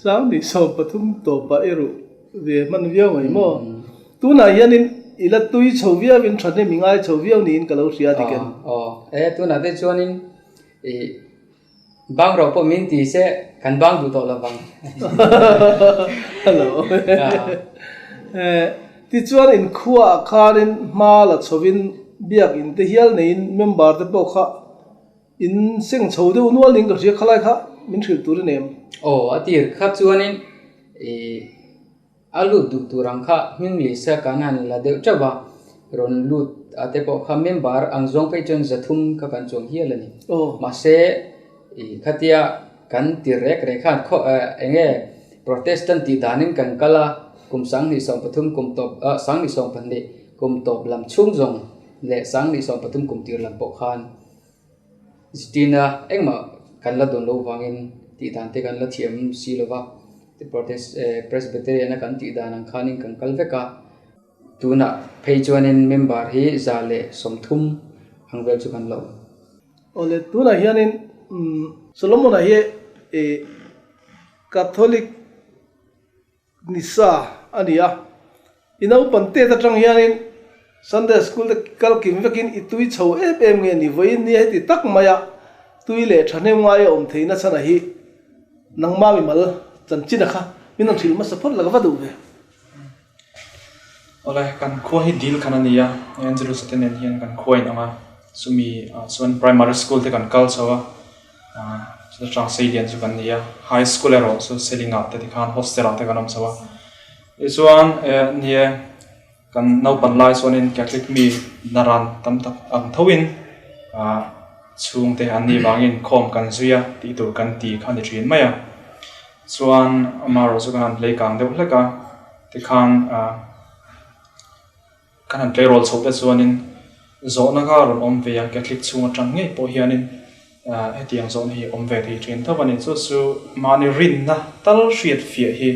Sanghnih 13 tawpah i ruh ve hman viau mai maw? Tunah hianin i la tui chho viauin thahnem i ngai chho viau niin ka lo hria dik em? Aw, e tunah te chuanin i bang rawh pawh min ti se kan bang duh tawh lo vang. Hello. Tichuan inkhuaah khanin hma la chhovin biakin te hial neiin member te pawh kha In seng chho deuh nual ning ka hria khalai kha min hrilh tur i nem. Aw a tir kha chuanin ih a lut duh tur ang kha hming lisa kan han la deuh teuh a, rawn lut a te pawh kha member ang zawng phei chuan zathum kha kan chuang hial a ni. Mahse ih khatia kan ti rek rek khan khaw eng nge Protestant tih danin kan kal a, kum 2013 kum tawp ah 2020 kum tawp lam chhung zawng leh 2023 kum tir lam pawh khan Zitina engmah kan la dawn loh vangin tih dan te kan la thiam si lo va, Presbyterian a kan tih dan ang khanin kan kal vek a, tunah phei chuanin member hi 130 ang vel chu kan la awm. Awle, tunah hianin Solomon-a hi Catholic Nisa a ni a, i naupang tet atang hianin Sunday School te kal kim vekin i tui chho em em nge ni vawiin nia heti tak maia tui leh thahnem ngai a awm theihna chhan a hi nangma mimal chanchin a kha min rawn hrilh hmasa phawt la ka va duh ve. Awle, kan khua hi dil khan a ni a, Angelus te nen hian kan khua inang a, chumi ah chuan Primary School te kan kal chho a, Chuta tang Seilian chu kan ni a, High School erawh chu Selingah te tikhan hostel ah te kan awm chho a. Tichuan nie kan naupan lai chuanin Catholic mi naran tam tak ang thoin chhungte an nih vangin khawm kan zui a tih tur kan ti kha a ni thin mai a. Chuan amaherawh chu kan han hlei kang deuh hlek a, tikhan Kan han tleirawl chhoh te chuanin zawhna kha rawn awm ve a, Catholic chhung atang ngei pawh hianin hetiang zawhna hi awm ve thei thin tho a ni. Chu chu mahni rinna tal hriat fiah hi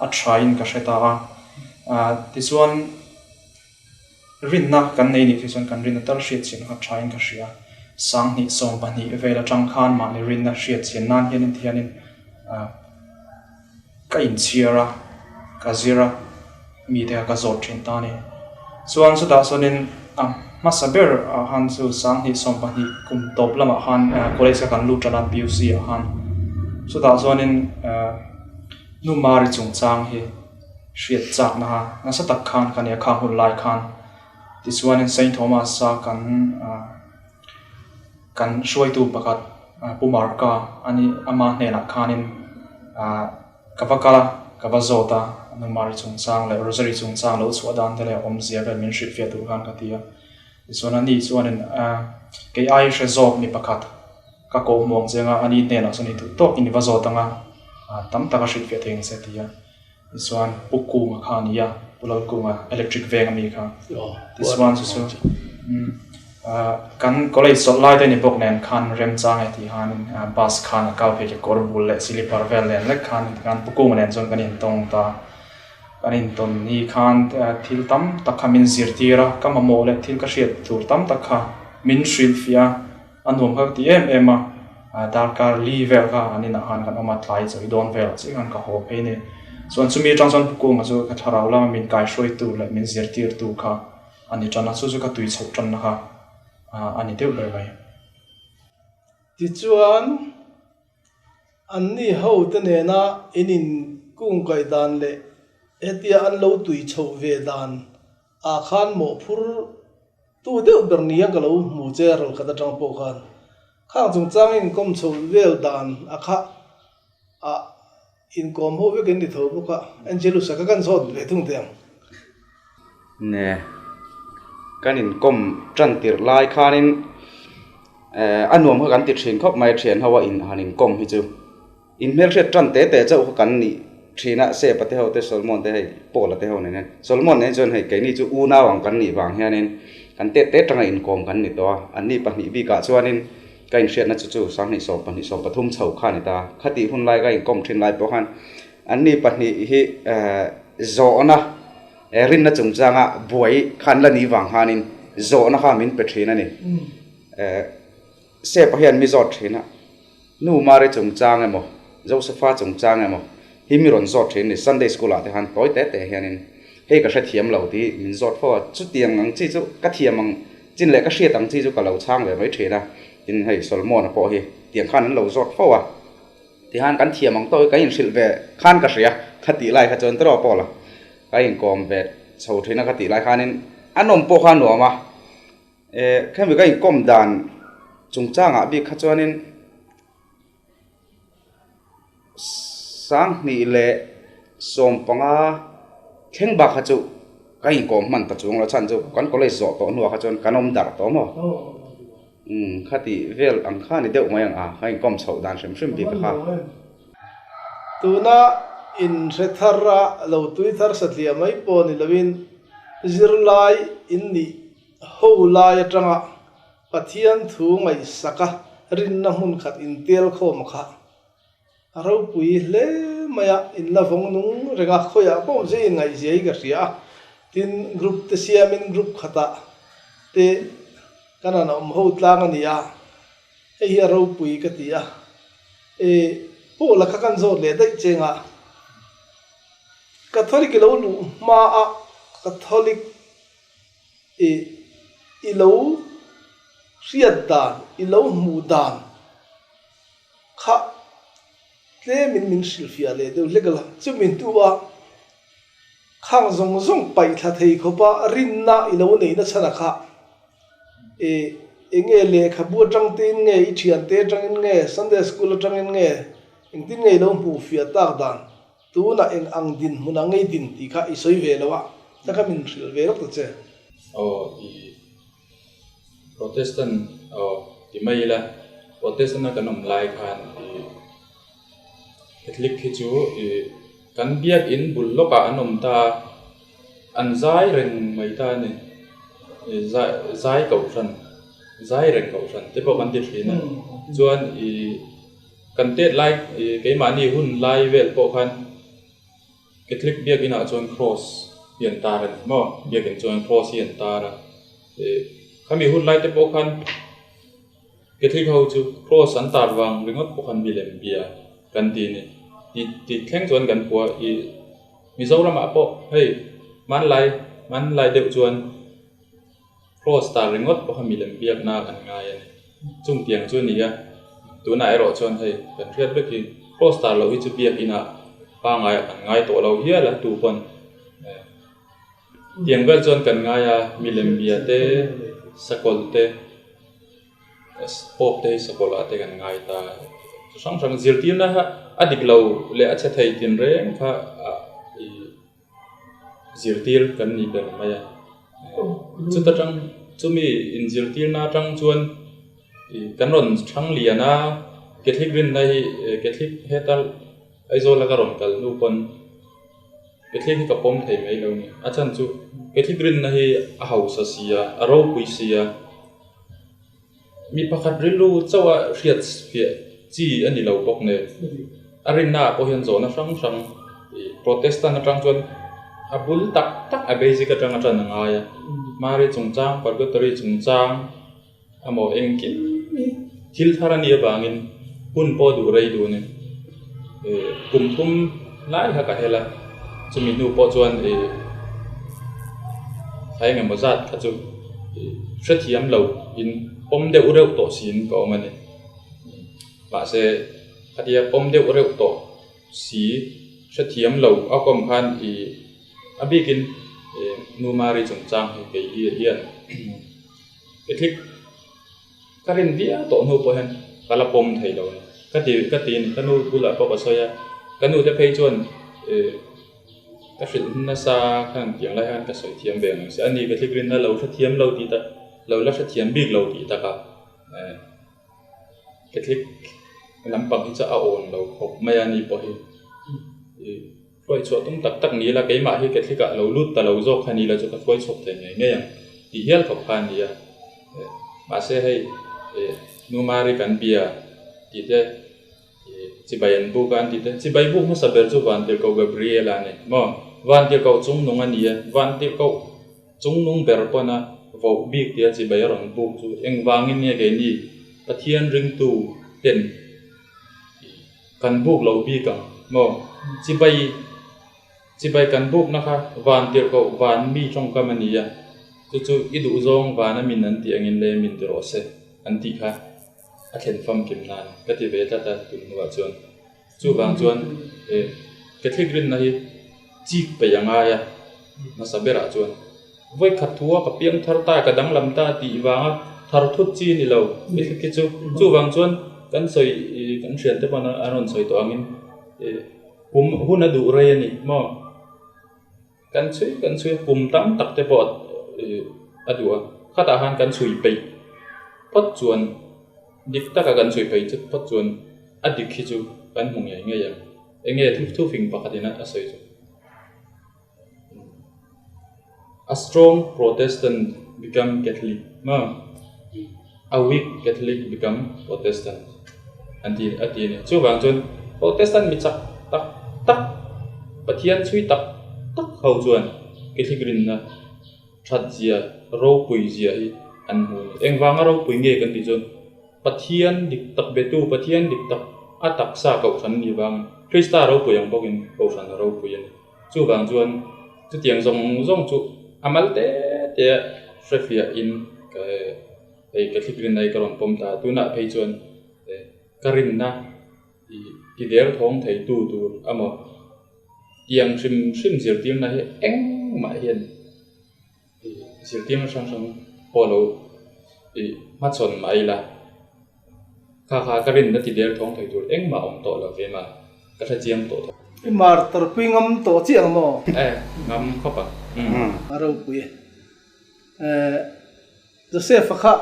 a thain ka hre ta a, tichuan rinna kan nei nih chuan kan rinna tal hriat chian kha thain ka hria. 2020 vel atang khan mahni rinna hriat chian nan hianin tihianin Ka inchhiar a, ka zir a, mite kha ka zawt thin ta a ni. Chuan chutah chuanin a hmasa ber ah khan chu 2020 kum tawp lamah khan college kha kan lut tan a PUC ah khan. Chutah chuanin Nu Mari chungchang hi hriat chakna kha nasa tak khan ka nia khang hun lai khan. Tichuanin Saint Thomas a kan Kan hruaitu pakhat Pu Marka a ni ama hnenah khanin ka va kal a, ka va zawt a, Numari chungchang leh Rosary chungchang lo chhuah dan te leh awmzia vel min hrilhfiah tur khan ka ti a. Tichuan ani chuanin kei ai hre zawk mi pakhat ka koh muang cheng a, ani hnenah chuan i duh tawkin i va zawt ang a, tam tak a hrilhfiah thei ang che a ti a. Tichuan Pu Kunga kha a ni a, Pu Lalkunga electric veng ami kha. Tichuan chu chu. Kan college chawlh lai te ni bawk nen khan remchang e tih khanin bus khan a kal phei kekawr bul leh slipper vel nen lek khan tikhan Pu Kunga nen chuan kan intawng ta. Kan intawn ni khan thil tam tak kha min zirtir a, ka mamawh leh thil ka hriat tur tam tak kha min hrilhfiah a, a nuam kha ka ti em em a. Darkar li vel kha an inah khan kan awm a, tlai chawi dawn velah chiah khan ka haw phei a ni. Chuan chumi atang chuan Pu Kunga chu ka thlarau lama min kaihruaitu leh min zirtirtu kha a ni tan a, chu chu ka tui chhoh tanna kha a ni deuh ber mai. Tichuan, anni hote nena in inkungkaih dan leh hetia an lo tui chhoh ve dan ah khan mawhphur tu deuh ber nia ka lo hmu che ral khat atang pawh khan khang chungchang inkawm chhoh vel dan a kha ah Inkawm ho vek in ni tho bawk a, Angelus-a kha kan zawt ve thung teh ang. Ne, kan inkawm tan tirh lai khanin a nuam kha kan ti thin khawp mai, thian ho a in han inkawm hi chu. In hmelhriat tan te te chauh kha kan nih thin a, Sepa te ho te, Solomon te hei, Paula te ho nen hian. Solomon nen chuan hei keini chu unau ang kan nih vang hianin kan tet te tanga inkawm kan ni tawh a, anni pahnih bikah chuanin Ka inhriatna chu chu sanghnih sawm pahnih sawm pathum chho kha a ni ta. Khatih hun lai ka inkawm thin lai pawh khan anni pahnih hi zawhna rinna chungchanga buai kha an la nih vang khanin zawhna kha min pe thin a ni. Sepa hian mi zawt thin a, Nu Mari chungchang emaw, Josepha chungchang emaw hi mi rawn zawt thin a ni. Sunday school ah te khan tawi te te hianin hei ka hrethiam lo tih min zawt fo a, chutiang ang chi chu ka thiam ang Chin leh ka hriat ang chi chu ka lo chhang ve mai thin a, tin hei Solomon-a pawh hi tiang khan an lo zawt fo a, tihan kan thiam ang tawh hi kan inhrilh ve khan ka hria, ka tih lai kha chuan tawrh pawh la ka inkawm ve chho thin a ka tih lai khanin a nawm pawh kha a nuam a, eh khemi ka inkawm dan chungchangah bik kha chuanin Sanghnih leh sawmpanga thleng bak kha chu ka inkawm hman ta chuang lo chhan chu kan college zawh tawh hnuah kha chuan kan awm darh tawh maw? Umm khati vel ang kha ni deuh mai ang a, ka inkawm chhoh dan hrim hrim bik a kha. Tuna inhre thar a lo tui thar satliah mai pawh ni loin zirlai in nih ho lai atanga Pathian thu ngaihsaka rinna hmun khat intel khawm kha a ropui hle mai a, in la vawng nung reng a, khawiah pawh awm se in ngaihzia hi ka hria a, tin group te siamin group khatah te kan han awm ho tlang a ni a, hei hi a ropui ka ti a, e Paula kha kan zawt leh daih cheng a, Catholic i lo luh hma a Catholic I i lo hriat dan, i lo hmuh dan kha tlemin min hrilhfiah leh deuh hlek a, chumi hnuah khang zawng zawng paih thla thei khawpa rinna i lo nei na chhan a kha i eng nge lehkhabu atang tein nge, i thiante atangin nge, Sunday school atangin nge, engtin nge i lo hmuh fiah tak dan Tunah eng ang dinhmun a ngei din tih kha i sawi ve lo a, ta kha min hrilh ve lawk ta che. Aw i Protestant aw ti mai ila, Protestant a kan awm lai khan i Catholic hi chu i kan biakinn bul lawkah an awm ta a, an zai reng mai ta a ni. I zai zai kohhran zai reng kohhran te pawh kan ti thin a, chuan i. Kan tet lai keimahni hun lai vel pawh khan Catholic biakin ah chuan cross hi an tar a ni maw? Biakin chuan cross hi an tar a, khami hun lai te pawh khan Catholic ho chu cross an tar vang ringawt pawh khan milem bia kan ti a ni. Tih thleng chuan kan hua i Mizoramah pawh hei hmanlai hmanlai deuh chuan Cross tar ringawt pawh kha milem biakna kan ngai a ni. Chung tiang chu a ni a, tunah erawh chuan hei kan hriat vek hi cross tar loh hi chu biakinah pangaiah kan ngai tawh lo hial a tu pawn tiang vel chuan kan ngai a milem bia te sakawlh te pope te hi sakawlh ah te kan ngai ta chi hrang hrang zirtirna kha a dik lo leh a chhe thei tinreng kha ih. Zirtir kan ni ber mai a, chuta tang chumi inzirtirna atang chuan kan rawn thang lian a, Catholic rinna hi Catholic heta Aizawl a ka rawn kal hnu pawn Catholic hi ka pawm thei mai lo ni, a chhan chu Catholic rinna hi a hausa si a, a ropui si a. Mi pakhat rilru chauha hriat fiah chi a ni lo bawk nen, a rinnaah pawh hian zawhna hrang hrang Protestant atang chuan a bul tak tak a basic atanga tan a ngai a. Mari chungchang, Purgatory chungchang emaw engkim hi thil thar a nih avangin hun pawh duh rei duh a ni. Kum thum lai kha ka hel a, chumi hnu pawh chuan ih a engemaw zat kha chu hrethiam lo in pawm deuh reuh tawh siin ka awm a ni. Mahse khatia pawm deuh reuh tawh si hrethiam lo a kawm khan ih a bikin Nu Mari chungchang hi kei hian Catholic Ka rin viau tawh hnu pawh hian ka la pawm thei lo a ni. Ka ti ka ti a ni. Ka nu bulah pawh ka sawi a, ka nu te phei chuan ih ka hrilh nasa khan tiang lai hian ka sawi thiam ve ang si. Ani ka thlik rinna lo hrethiam lo tih tak lo la hrethiam bik lo tih taka eh Catholic lampang hi chu a awn lo khawp mai a ni pawh hi ih hruai chhuah tum tak tak ni ila keimah hi Catholic ah lo lut ta lo zawk kha ni ila chu ka hruai chhuak thei ngei ngei ang tih hial khawp kha a ni a. Mahse hei Nu Mari kan bia tih te chibai an buk a an tih te chibai buk hmasa ber chu Vantirhkoh Gabriel a ni maw? Vantirhkoh chungnung a ni a, Vantirhkoh chungnung ber pawna voh bik tia chibai a rawn buk chu engvangin nge keini Pathian ringtu ten kan buk lo bik ang maw? Chibai Chibai kan bukna kha van tirhkoh van mi tawngkam a ni a, chu chu i duhzawng vana min an tih angin le min ti rawh se an tih kha a thlen famkim nan ka ti ve tlat a tun hnuah chuan. Chuvang chuan e Catholic rinna hi chik peih a ngai a, hmasa berah chuan vawi khat thua ka piang thar ta, ka danglam ta tih vanga thar thut chi a ni lo Catholic hi chu. Chuvang chuan kan sawi kan thiante pawn an rawn sawi tawh angin e. Kum hun a duh rei a ni maw? Kan chhui kan chhui a, kum tam tak te pawh a duh a, khatah khan kan chhui peih phawt chuan dik taka kan chhui peih chut phawt chuan a dik hi chu kan hmu ngei ngei ang. Eng nge thu fing pakhatin a sawi chu? A strong Protestant become Catholic maw? A weak Catholic become Protestant an ti a ti a ni. Chuvang chuan Protestant mi chak tak tak, Pathian chhui tak tak ho chuan Catholic rinna that zia, ropui zia hi an hmu a ni. Engvanga ropui nge kan tih chuan Pathian dik tak betu, Pathian dik tak a taksa kohhran a nih vangin Krista ropui ang bawkin kohhran a ropui a ni. Chuvang chuan chutiang zawng zawng chu a mal te te a hrefiah in ka hei ka thlik rinna hi ka rawn pawm ta a, tunah phei chuan ka rinna ti der thawng thei tu tur emaw tiang hrim hrim zirtirna hi engmah hian zirtirna hrang hrang pawh lo hmachhawn mah ila kha kha ka rinna ti der thawng thei tur engmah awm tawh lo ve mah ka hre chiang tawh tawh. I mar tarpui ngam tawh chiah ang maw? E, ngam khawp ang. A ropui e. Joseph-a kha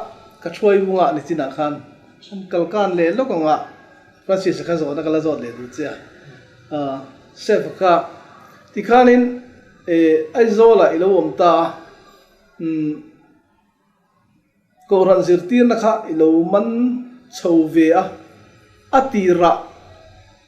ka thuai vungah ni chinah khan an kalkan leh lawk anga Francis-a kha zawhna ka la zawt leh duh che a. Joseph-a kha tikhanin Aizawl-ah i lo awm ta a, Kohhran zirtirna kha i lo man chho ve a, a tirah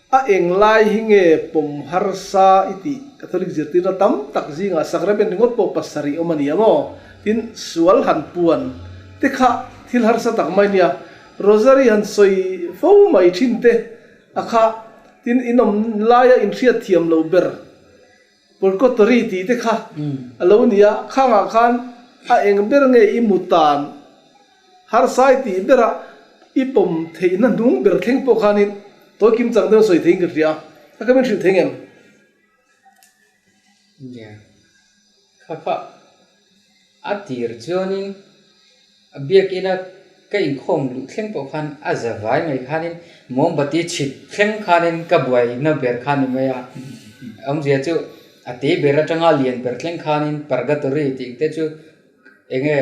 A eng lai hi nge pawm harsa i tih? Catholic zirtirna tam tak zingah sacrament ringawt pawh pasarih awm a ni a maw? Tin, sual han puan te kha thil harsa tak mai nia. Rosary han sawi fo mai thin te a kha. Tin, in awm laia inhriat thiam lo ber Purgatory tih te kha a lo ni a. Khangah khan a eng ber nge i mutan Harsai tih berah i pawm theihna hnung ber thleng pawh khanin tawi kim chang deuh sawi theiin ka hria a, ka ka min hrilh thei ngem? Nia, kha kha a tir chuanin a biakina ka inkhawm luh thleng pawh khan a za vai mai khanin mombati chhit thleng khanin ka buaina ber kha ni mai a, awmzia chu a te ber atanga lian ber thleng khanin purgatory tih te chu enge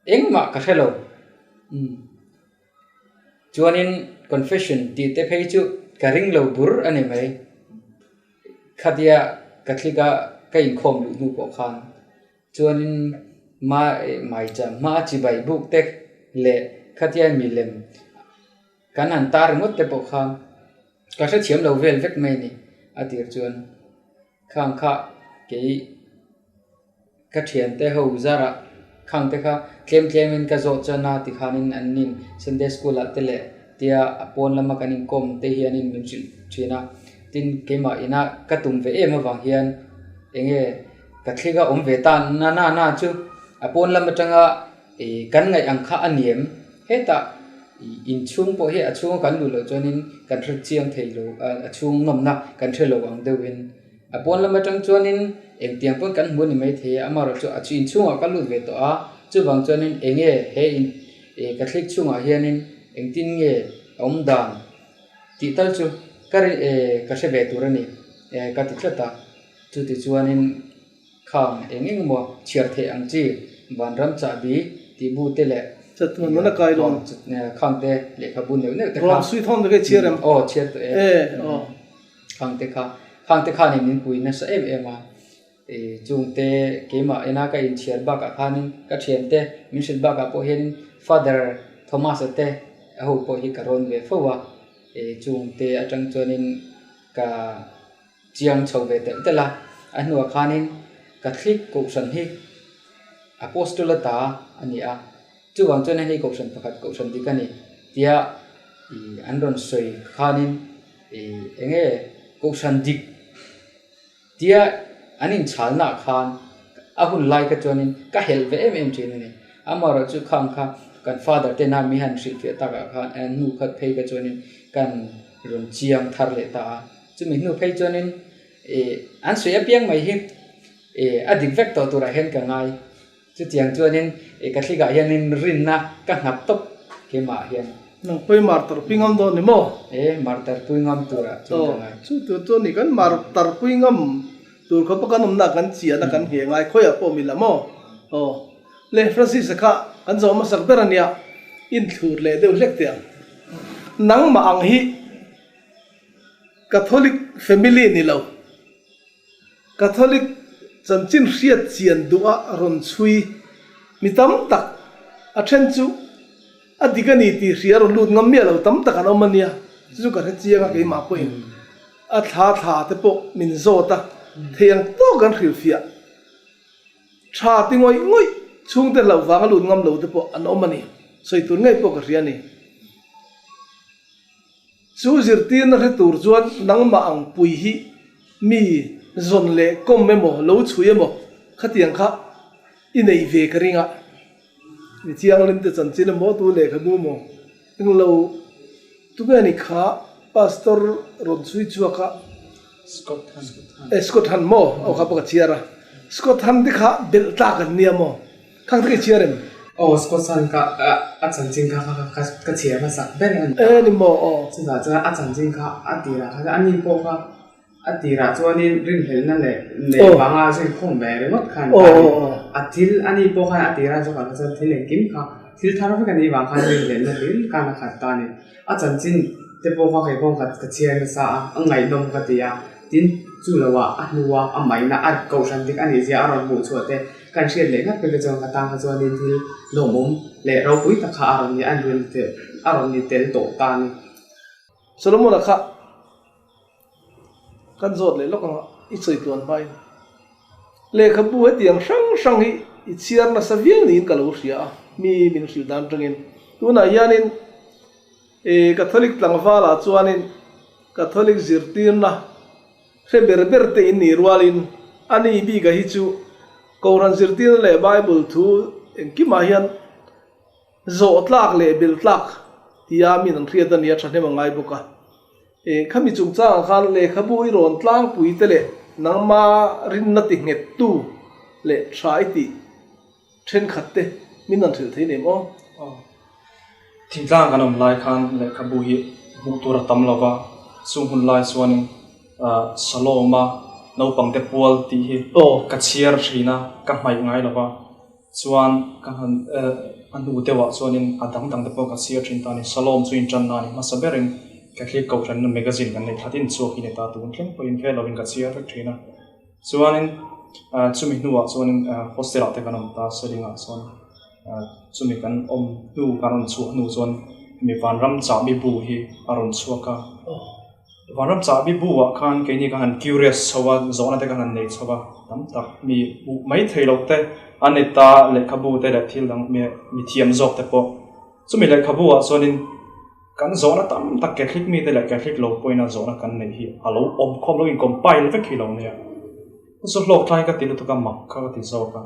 Engmah ka hre lo. Umm. Chuanin confession tih te phei chu ka ring lo bur a ni mai. Khatia Catholic a ka inkhawm luh hnu pawh khan chuanin ma maicham hma a chibai buk te. leh khatia milem kan han tar ringawt te pawh kha ka hrethiam lo vel vek mai a ni a tir chuan khang kha kei ka thiante ho zarah khang te kha tlem tlem in ka zawh chuan a tikhanin an nin Sunday school ah te leh tia a pawn lama kan inkawm te hianin min hrilh thin a tin keimah ina ka tum ve em avang hian enge ka thlik a awm ve ta na na na chu a pawn lam atanga ih kan ngaih ang kha a ni em hetah ih inchhung pawh hi a chhunga kan luh loh chuanin kan hre chiang thei lo a chhung nawmna kan hre lo ang deuhin a pawn lam atang chuanin engtiang pawn kan hmu a ni maithei a amaherawhchu chu a inchhungah ka lut ve tawh a chuvang chuanin eng nge he in ih ka thlik chhungah hianin engtin nge a awm dan tih tal chu ka ri eh ka hre ve tur a ni eh ka ti tlat a chuti chuanin. Khang eng eng emaw chhiar theih ang chi Vanram chahbi tih bu te leh Chatuan nuna kai lawn. Khang te lehkhabu neuh neuh te kha. Ruang sui thawm te kha i chhiar em? Aw chhiar tawh e. Aw. Khang te kha khang te khanin min pui nasa em em a. Chung te keimah ina ka inchhiar bakah khanin ka thian te min hrilh bakah pawh hianin Father Thomas-a te ho pawh hi ka rawn ve fo a. Chung te atang chuanin ka. Chiang chho ve telh telh a, a hnuah khanin Catholic kohhran hi Apostol a ta a ni a, chuvang chuan hei kohhran pakhat kohhran dik a ni tia ih an rawn sawi khanin ih eng nge kohhran dik tia an inchhalnaah khan a hun lai kha chuanin ka helh ve em em thin a ni. Amaherawhchu khang kha kan father tena mi han hrilhfiah takah khan a hnu khat phei kha chuanin kan rawn chiang thar leh ta a. Chumi hnu phei chuanin ih an sawi apiang mai hi ih a dik vek tawh turah hian ka ngai. Chutiang chuanin ih ka thlikah hianin rinna ka nghat tawp keimah hian. Nang pawhin martar pui ngam dawn ni maw? E, martar pui ngam turah chuan ka ngai. Chu tur chu ni kan martar pui ngam tur khawpa kan awmna kan chiahna kan ngheh ngai khawiah pawh mi la maw? Aw, le Francis-a kha kan zawh hmasak ber a nia, inthlur leh deuh hlek teh ang. Nangmah ang hi. Catholic family ni lo. Catholic chanchin hriat chian duh a rawn chhui mi tam tak a then chu a dik a ni tih hria rawn lut ngam miah lo tam tak an awm a nia. Chu chu ka hre chiang a keimah pawhin a thla thla te pawh min zawt a thei ang tawk an hrilhfiah tha ti ngawih ngawih chhungte hlauh vang a lut ngam lo te pawh an awm a ni. Sawi tur ngei pawh ka hria a ni. Chu zirtirna hre tur chuan nangmah ang pui hi mi zawn leh kawm emaw lo chhui emaw khatiang kha i neih ve ka ring a. Mi thianghlim te chanchin emaw tu lehkhabu emaw englo tunge ni kha Pastor rawn chhui chhuak a. Scott Han. Eh Scott Han maw? Aw kha pawh ka chhiar a. Scott Han te kha belh tlak an nia maw? Khang te ka chhiar em? Aw Scott Han ka a chanchin kha kha ka chhiar hmasak ber a ni. Eh ni maw aw. Chutah chuan a chanchin kha a tirah kha ani pawh kha a tirah chuanin rinhlelhna leh neih vanga zinkhawm ve ringawt khan ta a ni. A thil ani pawh khan a tirah zawkah kha chuan thil engkim kha thil thar vek a nih vang khan rinhlelhna hlir khan a khat ta a ni. A chanchin te pawh kha kei pawh ka chhiar nasa a, a ngaihnawm ka ti a, tin chu lo ah a hnua a maina a kohhran dik a nih zia a rawn hmuh chhuah te kan hriat leh ngat pek chuan ka tan kha chuanin thil lawmawm leh ropui tak kha a rawn ni an rawn ni a rawn ni tel tawh ta a ni. Solomon-a kha kan zawt leh lawk ang a, i sawi tluan hmain lehkhabu hetiang hrang hrang hi i chhiar nasa viau niin ka lo hria a, mi min hrilh dan atangin. Tunah hianin ih Catholic tlangvalah chuanin Catholic zirtirna hre ber ber te in nih rualin ani bika hi chu Kohhran zirtirna leh Bible thu engkimah hian Zawh tlak leh belh tlak tia min an hriat a nia thahnem a ngai bawk a. E, khami chungchangah khan lehkhabu i rawn tlangpui te leh nangma rinna ti nghettu leh tha i tih thenkhat te min an hrilh thei nem aw. Aw. Thingtlang kan awm lai khan lehkhabu hi hmuh tur a tam lo va, chung hun lai chuanin Saloma naupangte pual tih hi ka chhiar thin a, ka hmaih ngai lo va. Chuan ka han a hnu deuhah chuanin a dang dang te pawh ka chhiar thin ta a ni. Salom chu intanna a ni hmasa berin Catholic Kohhranna magazine kan nei thla tin chhuak hi ni ta tun thleng pawhin vel lovin ka chhiar vek thin a. Chuanin chumi hnuah chuanin hostel ah te kan awm ta Selingah chuan. Chumi kan awm hnu kan rawn chhuah hnu chuan hemi Vanram Chahbi bu hi a rawn chhuak a. Vanram Chahbi bu ah khan keini ka han curious chho a, zawhna te ka han nei chho a, tam tak mi hmuh mai thei loh te an ni ta, lehkhabu te leh thil dang mi thiam zawk te pawh. Chumi lehkhabu ah chuanin Kan zawhna tam tak Catholic mite leh Catholic lo pawhin a zawhna kan neih hi a lo awm khawm lo in compile vek hi lo nia. Chu hlawk thlai ka ti lutuk a mak kha ka ti zawk a.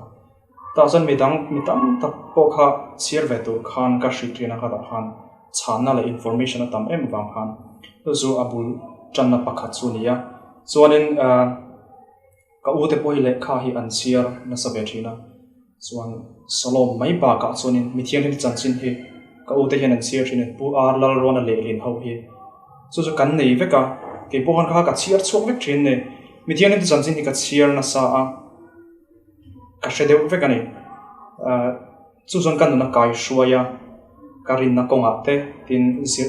Tah chuan midang mi tam tak pawh kha chhiar ve tur khan ka hrilh thin a khatah khan chhanna leh information a tam em avang khan chu chu a bul tanna pakhat chu a ni a. Chuanin ka u te pawh hi lehkha hi an chhiar nasa ve thin a. Chuan Salom mai bakah chuanin mithianghlim chanchin hi ka ute hian an chhiar thin a, Pu Ar Lalruana lehlin ho hi. Chu chu kan nei vek a, kei pawh khan kha ka chhiar chhuak vek thin ni. Mithianghlim chanchin hi ka chhiar nasa a, ka hre deuh vek a ni. Chu chuan ka nuna kai hruai a, ka rinna kawngah te, tin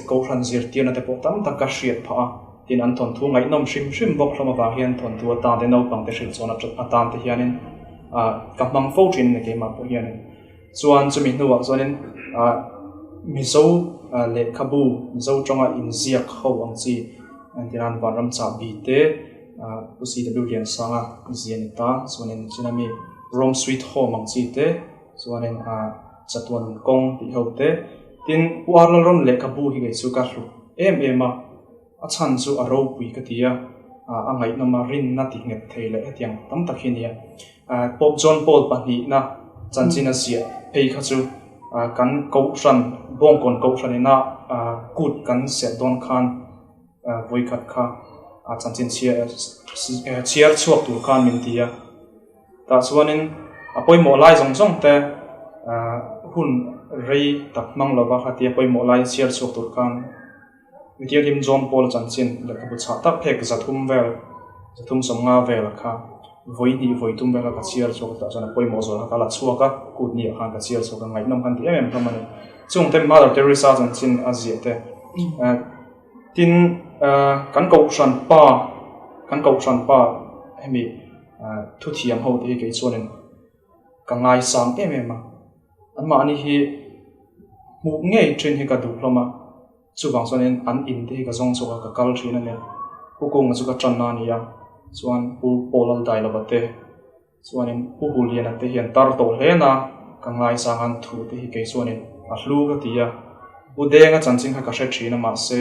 Kohhran zirtirna te pawh tam tak ka hriat phah a, tin an thawnthu ngaihnawm hrim hrim bawk hlawm avang hian thawnthu atan te naupang te hrilh chuan atan te hianin ka hmang fo thin a ni keimah pawh hianin. Chuan chumi hnuah chuanin Mizo lehkhabu, Mizo tawnga inziak ho ang chi entirnan Vanram Chahbi te, Pu CW Liansanga zia ni ta, chuanin china mi Rome Sweet Home ang chi te, Chuanin a chatuan kawng tih ho te, tin Pu Arlalrawn lehkhabu hi kei chu ka hlut em em a, a chhan chu a ropui ka ti a, a ngaihnawm a, rinna ti nghet thei leh hetiang tam tak hi a ni a. Pope John Paul pahnihna chanchin a ziah phei kha chu kan Kohhran, Bawngkawn Kohhran ina kut kan serh dawn khan vawikhat kha chanchin chhiar chhuak tur khan min ti a. Tah chuanin a pawimawh lai zawng zawng te hun rei tak hmang lova khatia pawimawh lai chhiar chhuak tur khan Mithianghlim John Paul chanchin lehkhabu chhah tak phek zathum vel, zathum sawmnga vel kha vawi hnih vawi tum vel kha ka chhiar chhuak a, tah chuan a pawimawh zual kha ka la chhuak a, kut ni ah khan ka chhiar chhuak a, ngaihnawm khan ti em em hlawm a ni. Chung te Mother Teresa chanchin a ziah te tin kan kohhran pa, kan kohhran pa hemi Thuthiam ho te hi kei chuanin ka ngaisang em em a, anmahni hi hmuh ngei thin hi ka duh hlawm a, chuvang chuanin an in te hi ka zawng chhuak a, ka kal thin a nia. Pu Kunga chu ka tanna a ni a, chuan Pu Paul Aldailova te chuanin Pu Huliana te hi an tar tawh hle na, ka ngaisang a, an thu te hi kei chuanin a hlu ka ti a. Pu Denga chanchin kha ka hre thin a, mahse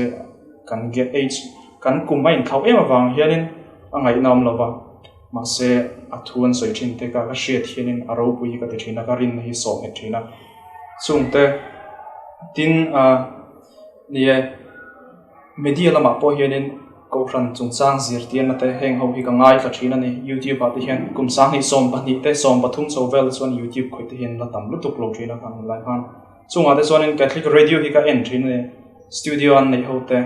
kan get age kan kum a inthlauh em avang hianin a ngaihna awm lo va, mahse a thu an sawi thin te ka ka hriat hianin a ropui hi ka ti thin a, ka rinna hi sawh nghet thin a. Chungte tin ah ni e media lamah pawh hianin Kohhran chungchang zirtirna te heng ho hi ka ngaithla thin a ni. YouTube ah te hian kum sanghnih 12 te 13 chho vel te chuan YouTube khawih te hian la tam lutuk lo thin a kha hun lai khan. Chungah te chuanin Catholic Radio hi ka en thin a ni. Studio an neih ho te,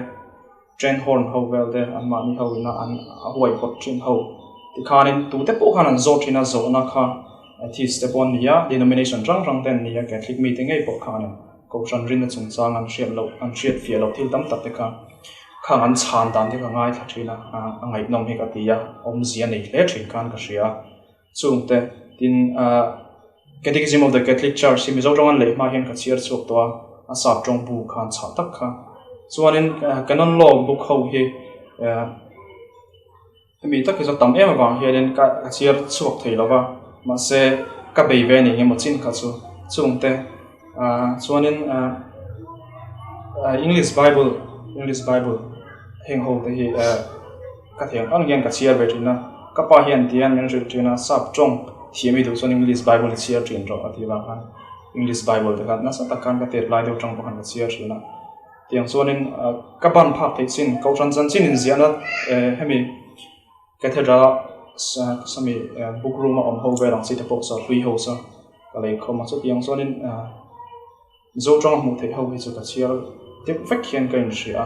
train horn ho vel te anmahni ho ina an a huaihawt thin ho tikhanin tute pawh khan an zawt thin a, zawhna kha atheist te pawh an ni a, denomination hrang hrang te an ni a, Catholic mite ngei pawh khanin Kohhran rinna chungchang an hriat loh, an hriat fiah loh thil tam tak te kha khang an chhan dan te ka ngaithla thin a, a ngaihnawm hi ka ti a, awmzia nei hle thin khan ka hria a. Chungte tin Catechism of the Catholic Church hi Mizo tawng an lei hma hian ka chhiar chhuak tawh a, a sap tawng bu khan chhah tak kha. Chuanin Canon Law book ho hi hemi tak hi chu tam em avang hianin ka chhiar chhuak thei lo va, mahse ka bei ve a ni engemaw chin kha chu. Chungte chuanin English Bible, English Bible heng ho te hi Ka thiam ang hian ka chhiar ve thin a, ka pa hian tihian min hrilh thin a, sap tawng thiam i duh chuan English Bible i chhiar thin rawh a tih vang khan English Bible te khan nasa tak khan ka tet lai deuh tang pawh khan ka chhiar thin a. Tiang chuanin ka ban phak theih chin Kohhran chanchin inziahna hemi Cathedral a sawmi book room a awm ho vel ang chi te pawh saw hlui ho saw ka lei khawm a, chutiang chuanin Mizo tawng a hmuh theih ho hi chu ka chhiar deuh vek hian ka inhria a,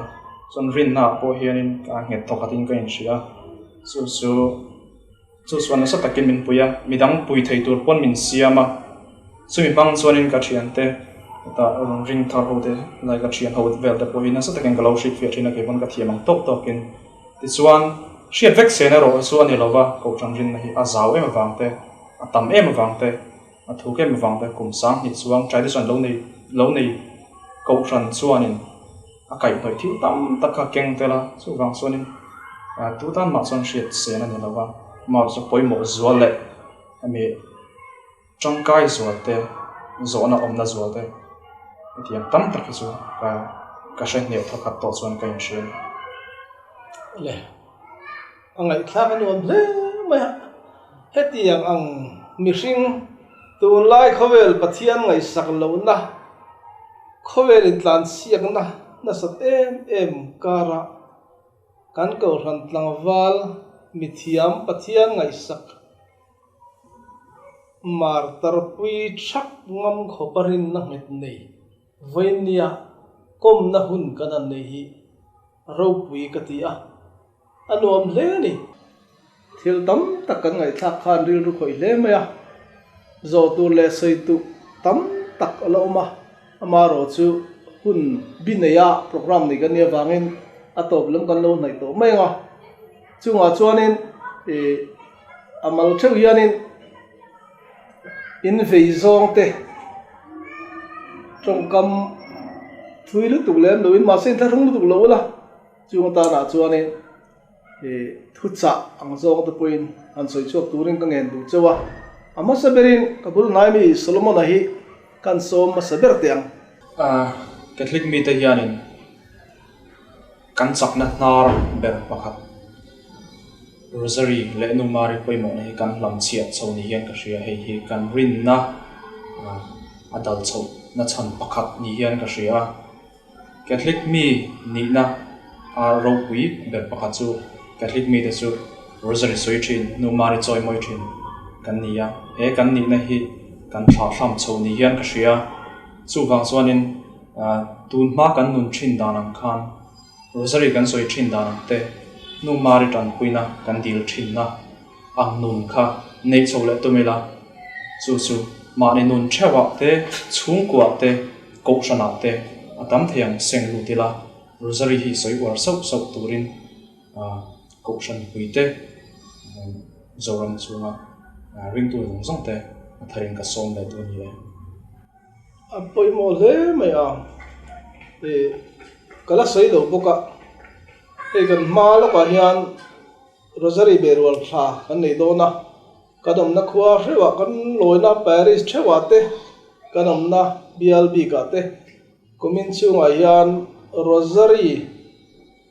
chuan rinna ah pawh hianin ka nghet thawkhat in ka inhria a, chu chu chu chuan nasa takin min pui a, midang pui thei tur pawn min siam a, chumi hmang chuanin ka thiante hetah rawn ring thar ho te lai ka thian ho vel te pawh hi nasa takin ka lo hrilhfiah thin a, kei pawn ka thiam ang tawk tawkin tichuan hriat vek sen erawh chu a ni lova, kohhran rinna hi a zau em avang te, a tam em avang te. A thuk em avang te kum sanghnih chuang tradition lo nei lo nei kohhran chuanin a kaihhnawih thil tam tak kha keng tel a, chuvang chuanin tu tan mah chuan hriat sen a ni lo va, amah chu pawimawh zual leh hemi tangkai zual te zawhna awmna zual te hetiang tam tak hi chu ka ka hre hneh thawkhat tawh chuan ka inhria a ni. Le. A ngaihthlak a nuam hle mai a, hetiang ang mihring tunlai khawvel Pathian ngaihsak lohna, khawvel intlansiakna nasat em em karah kan Kohhran tlangval mithiam Pathian ngaihsak martarpui thak ngam khawpa rinna nghet nei vawinia kawmna hun kan han nei hi ropui ka ti a. A nuam hle a ni. Thil tam tak kan ngaihthlak khan rilru khawih hle mai a, zawh tur leh sawi tuh tam tak a la awm a, amaherawh chu hun bi neia programme nei kan nih avangin a tawp lam kan lo hnaih tawh mai ang a. Chungah chuanin ih a mal theuh hianin in vei zawng te tawngkam thui lutuk lem loin mahse inthlahrung lutuk lo ula. Chung atanah chuanin ih thuchah ang zawng te pawhin han sawi chhuak turin ka ngen duh chauh a. A hmasa berin ka bul hnai mi Solomon-a hi kan sawm hmasa ber teh ang. Catholic mite hianin kan chakna hnar ber pakhat Rosary leh Nu Mari pawimawhna hi kan hlamchhiah chho ni hian ka hria. Hei hi kan rinna a dal chhohna chhan pakhat ni hian ka hria a. Catholic mi nihna a ropui ber pakhat chu Catholic mite chu Rosary sawi thin, Nu Mari chawi mawi thin kan ni a. He kan nihna hi kan thlahhlam chho ni hian ka hria. Chuvang chuanin tun hma kan nun thin dan ang khan Rosary kan sawi thin dan ang te, Nu Mari tanpuina kan dil thinna ang nun kha neih chho leh tum ila, chu chu mahni nun theuhah te, chhungkuah te, Kohhranah te a tam thei ang seng lut ila, Rosary hi sawi uar sauh sauh turin Kohhran puite Zoram chhunga ringtu zawng zawng te a tharin ka sawm leh duh a ni e. A pawimawh hle mai a, ih ka la sawi lo bawk a, hei kan hma lawkah hian Rosary behrual thla kan nei dawn a. Kan awmna khua hreuhah kan lawina Paris theuhah te, kan awmna bial bikah te kumin chhungah hian Rosary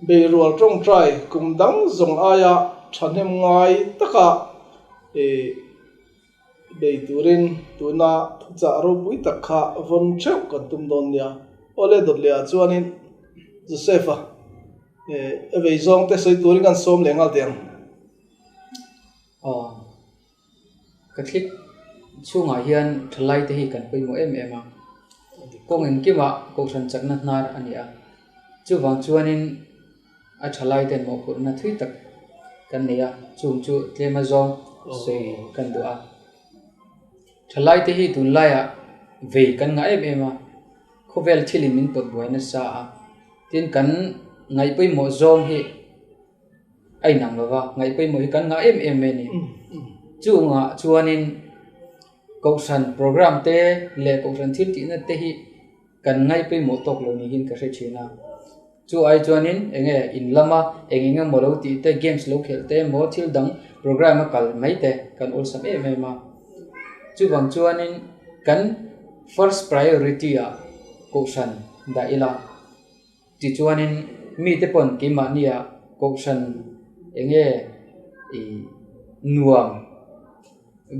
beirual tawngtai kum dang zawng aia thahnem ngai taka ih bei turin tuna thuchah ropui tak kha vawn theuh kan tum dawn nia. Awle dawtliah chuanin Joseph-a ih vei zawng te sawi turin kan sawm leh nghal teh ang. Aw, ka thlik chhungah hian thalai te hi kan pawimawh em em a, kawng engkimah kohhran chakna hnar a ni a, chuvang chuanin a thalai ten mawhphurhna thui tak kan nei a, chung chu tlem a zawng sawi kan duh a. Thalai te hi tunlaiah vei kan ngah em em a, khawvel thilin min pawt buai nasa a, tin kan ngaih pawimawh zawng hi. a inang lo va, ngaih pawimawh hi kan ngah em em mai a ni. Chungah chuanin Kohhran program te leh Kohhran thil tihna te hi kan ngaih pawimawh tawk lo niin ka hre thin a. Chu ai chuanin eng nge in lama eng eng emaw lo tih te, games lo khelh te emaw thil dang program a kal mai te kan awlsam em em a. Chuvang chuanin kan first priority ah Kohhran dah ila. Tichuanin mite pawn keimahnia kohhran eng nge ih nuam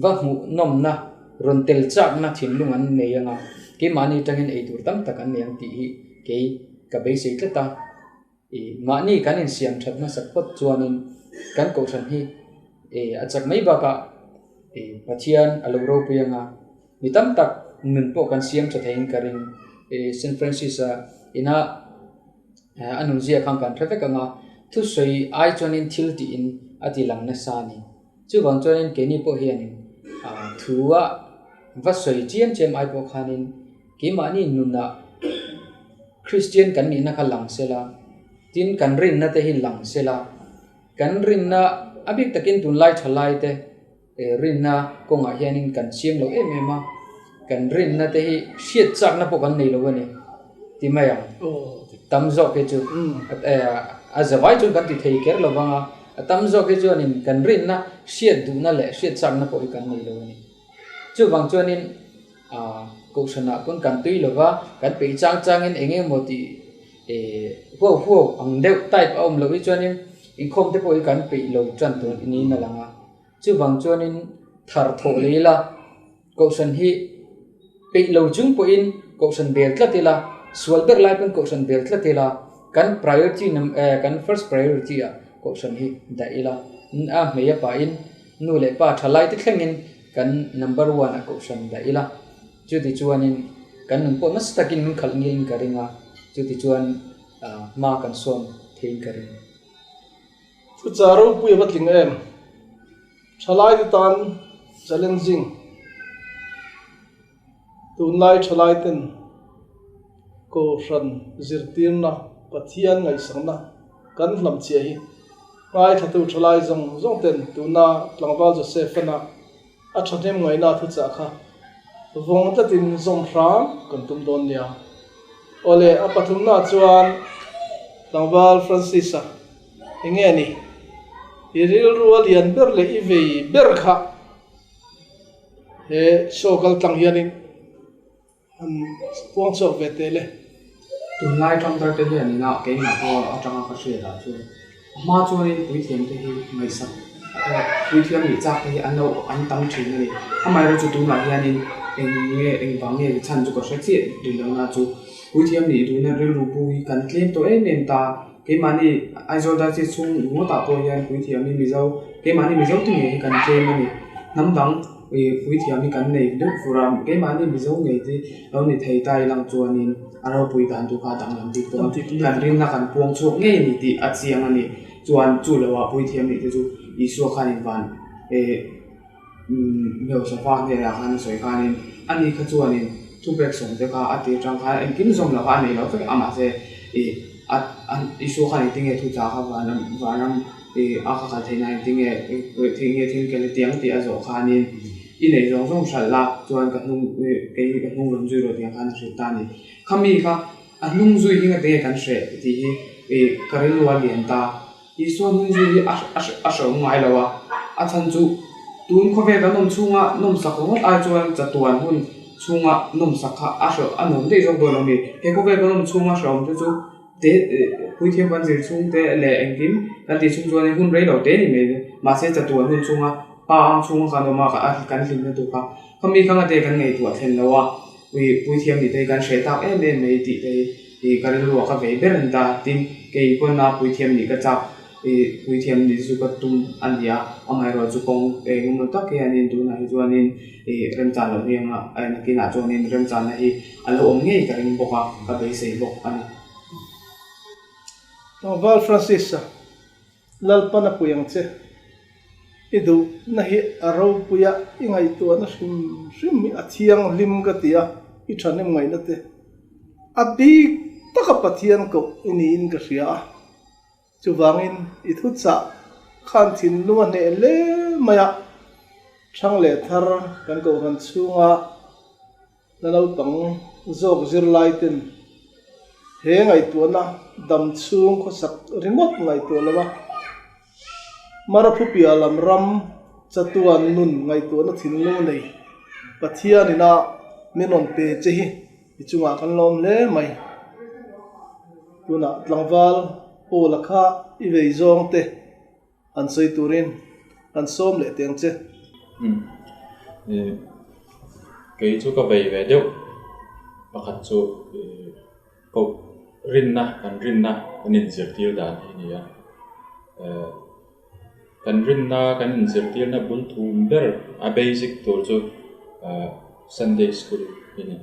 va hmuh nawmna rawn tel chakna thinlung an nei ang a, keimahni atangin eitur tam tak an nei ang tih hi kei ka beisei tlat a, ih mahni kan insiam that hmasak phawt chuanin kan kohhran hi ih a chak mai bakah ih Pathian a lo ropui ang a. Mi tam tak nun pawh kan siam tha theiin ka ring. Ih Saint Francis-a ina a nunzia khan kan hre vek ang a, thusawi ai chuanin thil tiin a ti lang nasa a ni. Chuvang chuanin keini pawh hianin ah thua va sawi chiam chiam ai pawh khanin keimahni nunah Kristian kan nihna kha lang sela, tin kan rinna te hi lang sela, kan rinna a bik takin tunlai tha lai te. Rinna kawngah hianin kan chiang lo em em a, kan rinna te hi hriat chakna pawh kan nei lo a ni ti mai ang. Tam zawk hi chu a zavai chuan kan ti thei kher lo vang a, a tam zawk hi chuanin kan rinna hriat duhna leh hriat chakna pawh hi kan nei lo a ni. Chuvang chuanin kohhranah pawn kan tui lo va, kan peih chang changin eng emaw tih huau huau ang deuh type a awm loh hi chuanin inkhawm te pawh hi kan peih lo tan tur niin a lang a. Chuvang chuanin thar thawh leh ila, Kohhran hi peih lo chung pawhin Kohhran bel tlat ila, sual ber lai pawn Kohhran bel tlat ila, kan priority kan first priority ah Kohhran hi dah ila, a hmei a pahin nu leh pa tha lai te thlengin kan number one ah Kohhran dah ila, chuti chuanin kan nun pawh nasa takin min khalh ngilin ka ring a, chuti chuan hma kan sawn theiin ka ring. Thuchah ropui a va tling em? Thalaite tan challenging Tunlai thalaiten Kohhran zirtirna Pathian ngaihsakna kan hlamchhiah hi ngaithlatu thalai zawng zawng ten tuna tlangval Joseph-ana a thahnem ngaihna thuchah kha vawng tlatin zawm hram kan tum dawn nia. Awle, a pathumna chuan tlangval Francis-a eng nge ni? I rilru a lian ber leh i vei ber kha he show kal tlang hianin han puang chhuak ve teh le. Tunlai tangtar te hian ina keimah pawh atanga ka hriat ah chuan a hma chuanin puithiam te hi ngaihsak puithiam nih chak te hi an lo an tam thin a ni. Amaherawhchu tunah hianin eng nge engvang nge chhan chu ka hre chiah rih lo na chu puithiam nih duhna rilru pu hi kan tlem tawh em em ta. Keimahni Aizawl Diocese chhung ringawtah pawh hian puithiam hi Mizo keimahni Mizo te ngei hi kan tlem a ni. Hnam dang ih puithiam hi kan nei deuh fur a, keimahni Mizo ngei te lo ni thei ta ilang chuanin a ropui dan tur kha a danglam bik dawn. Kan rinna kan puang chhuak ngei a ni tih a chiang a ni. Chuan chu loah puithiam nih te chu Isua khanin van ih umm Josepha hnenah khan a sawi khanin ani kha chuanin thupek sawm te kha a tir tang khan engkim zawm lo kha a nei lo vek a mahse ih a Isua khan engtin nge thu tla kha vanram vanram ih a ka kal theih nan engtin nge thil nge thil kel tiang tih a zawh khanin i neih zawng zawng hralh la chuan ka hnung ih kei ka hnung rawn zui rawh tiang khan a hrilh ta a ni. Khami kha a hnung zui hi ngati nge kan hreh tih hi ih ka rilru a lian ta. Isua hnung zui hi a hrehawm ngai lo a, a chhan chu tun khawvel kan awm chhunga nawmsak ringawt ai chuan chatuan hun chhunga nawmsak kha a hreh a nuam daih zawk dawn lo a ni. He khawvel kan awm chhunga hrehawm te chu te puithiam kan zir chhung te leh engkim kan tih chhung chuan hun rei lo te ni mai mahse chatuan hun chhunga pa ang chhunga kan awm a kan hlimna tur kha khami kha ngate kan ngaihtuah thlen lo a, puithiam nih te hi kan hreh tak em em mai tih te hi. Ih ka rilru ah ka vei ber an ta tin kei pawn a puithiam nih ka chak ih puithiam nih chu ka tum a ni a amaherawh chu kawng eng emaw tak hianin tunah hi chuanin ih remchan loh hi anga nakinah chuanin remchanna hi a lo awm ngei ka ring bawk a ka beisei bawk a ni. Tlangval Francis-a Lalpan a pui ang che. I duhna hi a ropui a, i ngaihtuahna hrim hrim hi a thianghlim ka ti a, i thahnem ngaihna te a bik taka Pathian koh i niin ka hria a. Chuvangin i thuchah khan thinlung a hneh hle mai a, thang leh thar kan kohhran chhunga La naupang zawk zirlai ten he ngaihtuahna dam chhung khawsak ringawt ngaihtuah lo a, Maraphupia lam ram chatuan nun ngaihtuahna thinlung nei Pathian ina min rawn pe che hi i chungah kan lawm hle mai. Tunah tlangval Paula kha i vei zawng te An sawi turin an sawm leh teng che. Umm kei chu ka vei ve deuh pakhat chu koh rinna kan rinna kan inzirtir dan hi a ni a kan rinna kan inzirtirna bul thum ber a basic tur chu Sunday school hi a ni.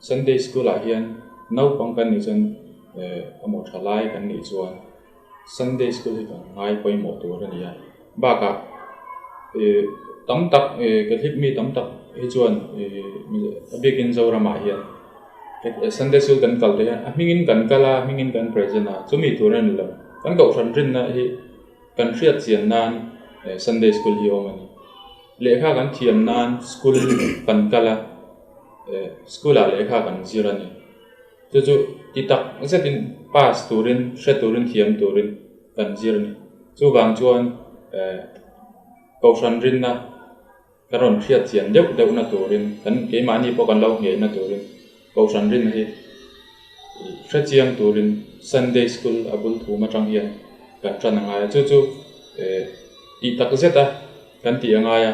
Sunday school ah hian naupang kan nih chuan emaw thalai kan nih chuan. Sunday school hi kan ngai pawimawh tur a ni a, bakah ih tam tak ih Catholic mi tam tak hi chuan ih a biakin Zoramah hian Sunday school kan kal te hian a hmingin kan kal a, a hmingin kan present a, chumi tur a ni lo. Kan kohhran rinna hi kan hriat chian nan Sunday school hi a awm a ni. Lehkha kan thiam nan school kan kal a, school ah lehkha kan zir a ni. Chu chu ti tak zetin pass turin, hre turin, thiam turin kan zir a ni. Chuvang chuan Kohhran rinna ka rawn hriat chian deuh deuhna turin kan keimahni pawh kan lo nghehna turin Kohhran rinna hi hre chiang turin Sunday School a bul thum atang hian kan tan a ngai a. Chu chu tih tak zeta kan tih a ngai a,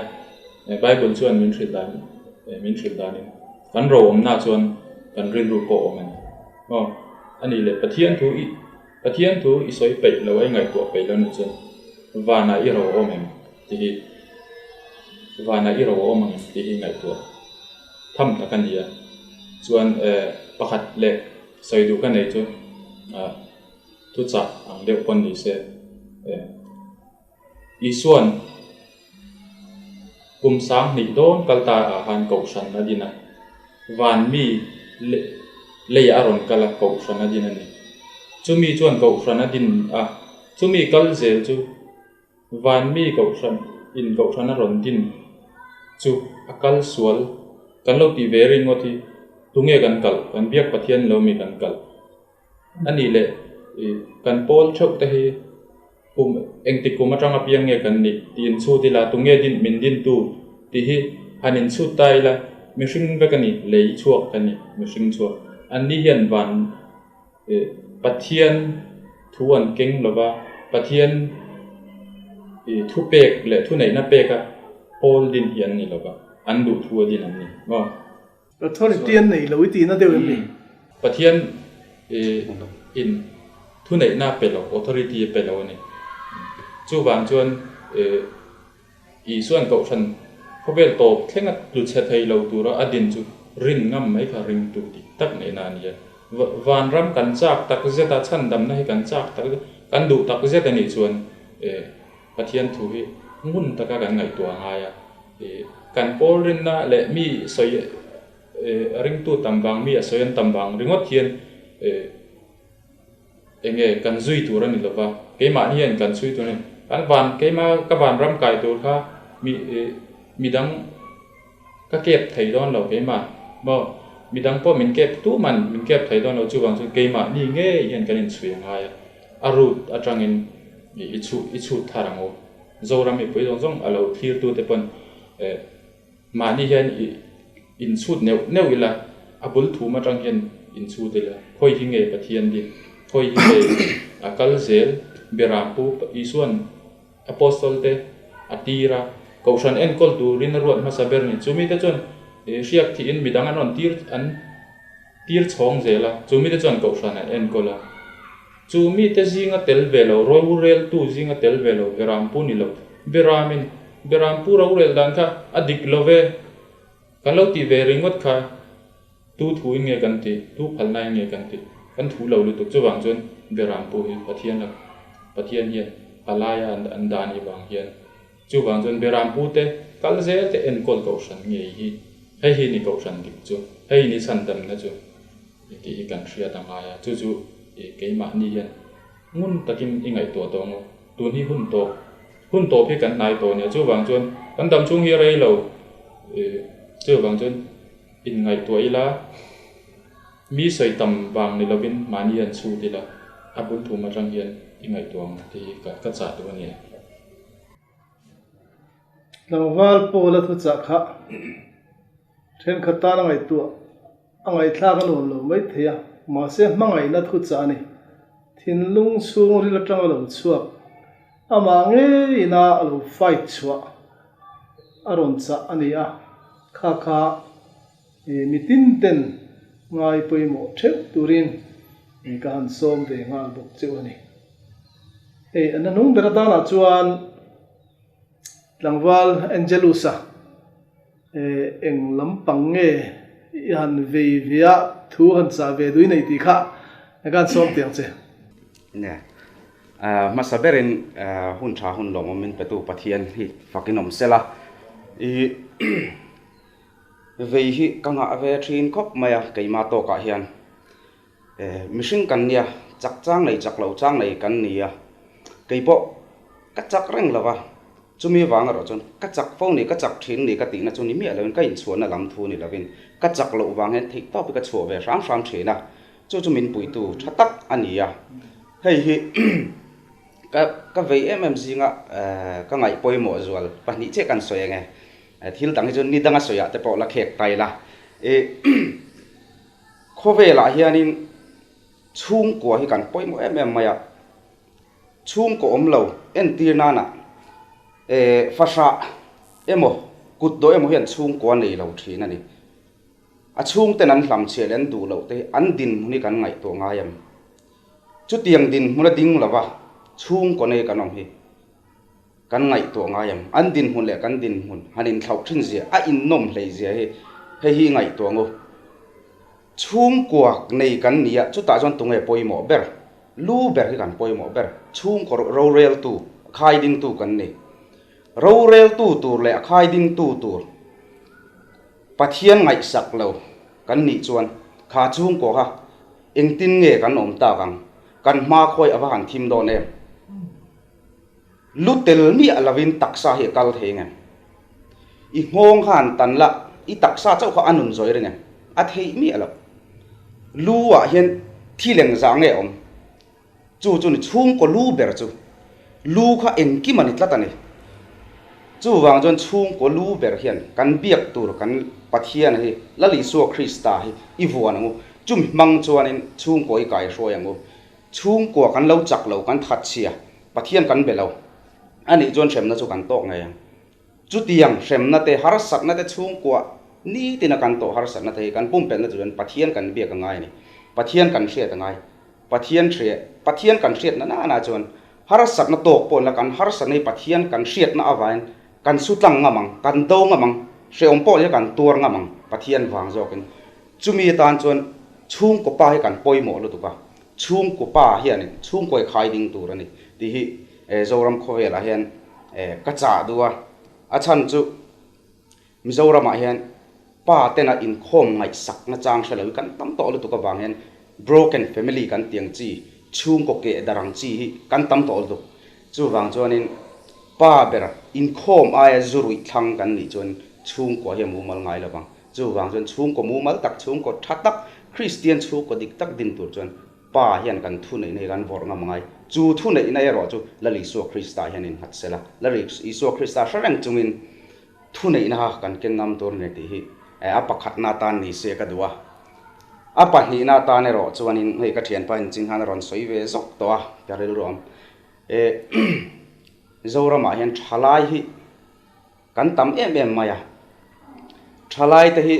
Bible chuan min hrilh dan min hrilh danin kan ro awmna chuan kan rilru pawh awm a ni. Aw a nih leh Pathian thu i Pathian thu i sawi peih lo a i ngaihtuah peih lo nih chuan vanah i ro awm em tih hi vanah i ro awm ang em tih hi ngaihtuah tham tak a ni a. Chuan pakhat leh sawi duh ka nei chu thuchah ang deuh pawn ni se Isuan kum sanghnih dawn kal ta ah khan kohhran a din a, van mi leiah a rawn kal a, kohhran a din a ni. Chumi chuan kohhran a din a, chumi kal zel chu van mi kohhran in kohhran a rawn din chu a kal sual kan lo tih ve ringawt hi tunge kan kal, kan biak Pathian lo mi kan kal. A nih leh kan pawl theuh te hi kum engtik kum atang apiang nge kan nih tih inchhut ila tunge din min dintu tih hi han inchhut ta ila mihring vek a ni lei chhuak ka ni mihring chhuak an ni hian van Pathian thu an keng lova Pathian thupek leh thuneihna peka pawl din hi an ni lova an duhthu a din an ni maw. Authority an nei lo i tihna deuh em ni? Pathian in thuneihna pe lo, authority a pe lo a ni. Chuvang chuan Isuan Kohhran khawvel tawp thlenga tlu chhe thei lo tura a din chu rin ngam mai kha ringtu dik tak neihna a ni a. Vanram kan chak tak zet a, chhandamna hi kan chak tak zet, kan duh tak zet a nih chuan Pathian thu hi ngun taka kan ngaihtuah a ngai a. Kan pawl rinna leh mi sawi ringtu tam vang, mi a sawi an tam vang ringawt hian eng nge kan zui tur a ni lo va, keimahni hian kan chhui tur a ni. Kan van keima ka van ram kai tur kha mi midang ka kep thei dawn lo keimah maw midang pawh min kep tuman min kep thei dawn lo chuvang chuan keimahni ngei hian kan inchhui a ngai a, a root atangin i chhut i chhut thar ang u. Zoram mipui zawng zawng a lo thlirtute pawn mahni hian inchhut neuh neuh ila, a bul thum atang hian inchhut ila, khawi hi nge Pathian din, khawi hi nge a kal zel Berampu Isuan Apostle te a tir a, Kohhran enkawl turin a ruat hmasa ber ni. Chumite chuan hriak thihin midang an rawn tir an tir chhawng zel a, chumite chuan Kohhran an enkawl a. Chu mite zinga tel ve lo, roreltu zinga tel ve lo, Berampu ni lo, Beramin Berampu rorel dan kha a dik lo ve, kan lo tih ve ringawt kha tu thuin nge kan tih, tu phalnain nge kan tih, kan thu lo lutuk. Chuvang chuan Berampu hi Pathian lak, Pathian hian palaia an dah anih vang hian chuvang chuan Berampu te kal zel te enkawl kohhran ngei hi, hei hi ni kohhran dik chu, hei ni chhandamna chu. Tih hi kan hriat a ngai a, chu chu keimahni hian ngun takin i ngaihtuah tawh ang u. Tun hi hun tawp, hun tawp hi kan hnai tawh a nia, chuvang chuan kan dam chhung hi a rei lo. Chuvang chuan inngaihtuah ila, mi sawi tam vang ni lovin mahni hian chhut ila, a bul thum atang hian i ngaihtuah ang tih hi ka chah duh a ni. Tlangval Paula thuchah kha thenkhat tan a ngaihtuah. A ngaihthlak a nuam lo mai thei a, mahse hmangaihna thuchah a ni. Thinlung chhungril atanga lo chhuak, amah ngeina a lo fight chhuah a rawn chah a ni a, kha kha mi tin ten ngai pawimawh theuh turin ka han sawm ve nghal bawk cheu a ni. Hei an hnahnung ber atanah chuan tlangval Angelus-a. Eng lampang nge i han vei ve a, thu han chah ve duh i nei tih kha ka han sawm teh ang che. Nia, hmasa berin hun tha hun lawmawm min petu Pathian hi fakin awm sela. I vei hi ka ngah ve thin khawp mai a keimah tawkah hian. Mihring kan nia, chak chang nei chak lo chang nei kan ni a, keipawh ka chak reng lo va. Chumi vang erawh chuan ka chak fo ni, ka chak thin ni ka tihna chu ni miah loin ka inchhuahna lam thu ni lovin ka chak loh vang hian theihtawp hi ka chhuah ve hram hram thin a, chu chu min puitu tha tak a ni a. Hei hi ka ka vei em em zinga ka ngaih pawimawh zual pahnih chiah kan sawi ang e. Thil dang hi chu ni danga sawiah te pawh la khek ta ila. Khawvelah hianin chhungkua hi kan pawimawh em em mai a. Chhungkaw awm lo entir nana fahrah emaw kut dawh emaw hian chhungkua nei lo thin a ni. A chhungten an hlamchhiah leh an duh loh te hi an dinhmun hi kan ngaihtuah ngai em? Chutiang dinhmun a ding lova chhungkaw nei kan awm hi kan ngaihtuah ngai em? An dinhmun leh kan dinhmun han inthlauh thin zia, a innawm hlei zia hi hei hi ngaihtuah ang u. Chhungkua nei kan ni a, chutah chuan tunge pawimawh ber? Lu ber hi kan pawimawh ber. Chhungkaw roreltu, a khaidingtu kan ni. Roreltu tur leh a khaidingtu tur Pathian ngaihsak lo kan nih chuan kha chhungkaw kha engtin nge kan awm tak ang? Kan hma khawi a va han thim dawn em? Lu tel miah lovin taksa hi a kal thei ngem? I nghawng kha han tan la, i taksa chauh kha a nun zawi reng em? A theih miah lo. Lu ah hian thi leng zah nge awm? Chu chu ni chhungkaw lu ber chu. Lu kha engkim a ni tlat a ni. Chuvang chuan chhungkaw lu ber hian kan biak tur kan Pathian hi, Lal Isua Krista hi i vuan ang u. Chumi hmang chuanin chhungkaw i kaihruai ang u. Chhungkua kan lo chak lo, kan that chhia, Pathian kan be lo a nih chuan hremna chu kan tawk ngei ang. Chutiang hremna te, harsatna te chhungkua nitina kan tawh harsatna te hi kan pumpelhna chu chuan Pathian kan biak a ngai a ni. Pathian kan hriat a ngai. Pathian hria, Pathian kan hriatna nana chuan harsatna tawk pawh la kan harsatna hi Pathian kan hriatna avangin kan su tlang ngam ang, kan do ngam ang, hrehawm pawh hi kan tuar ngam ang Pathian vang zawkin. Chumi atan chuan chhungkaw pa hi kan pawimawh lutuk a, chhungkaw pa hianin chhungkaw hi khai ding tur a ni tih hi Zoram khawvelah hian ka chah duh a, a chhan chu Mizoramah hian pa tena inkhawm ngaihsakna chang hre lo hi kan tam tawh lutuk avang hian broken family kan tih ang chi, chhungkaw keh darh ang chi hi kan tam tawh lutuk. Chuvang chuanin pa ber inkhawm aia zu ruih thlang kan nih chuan chhungkua hi a mumal ngai lo vang. Chuvang chuan chhungkaw mumal tak, chhungkaw tha tak, Kristian chhungkaw dik tak din tur chuan Pa hian kan thuneihna hi kan vawrh ngam angai. Chu thuneihna erawh chu Lal Isua Krista hian innghat se la, Lal Isua Krista hre reng chungin thuneihna kha kan ken ngam tur a ni tih hi a pakhatna atan ni se ka duh a. A pahnihna atan erawh chuanin hei ka thianpa inching khan a rawn sawi ve zawk tawh a, ka rilru awm. Zoramah hian thalai hi Kan tam em em mai a. Thalai te hi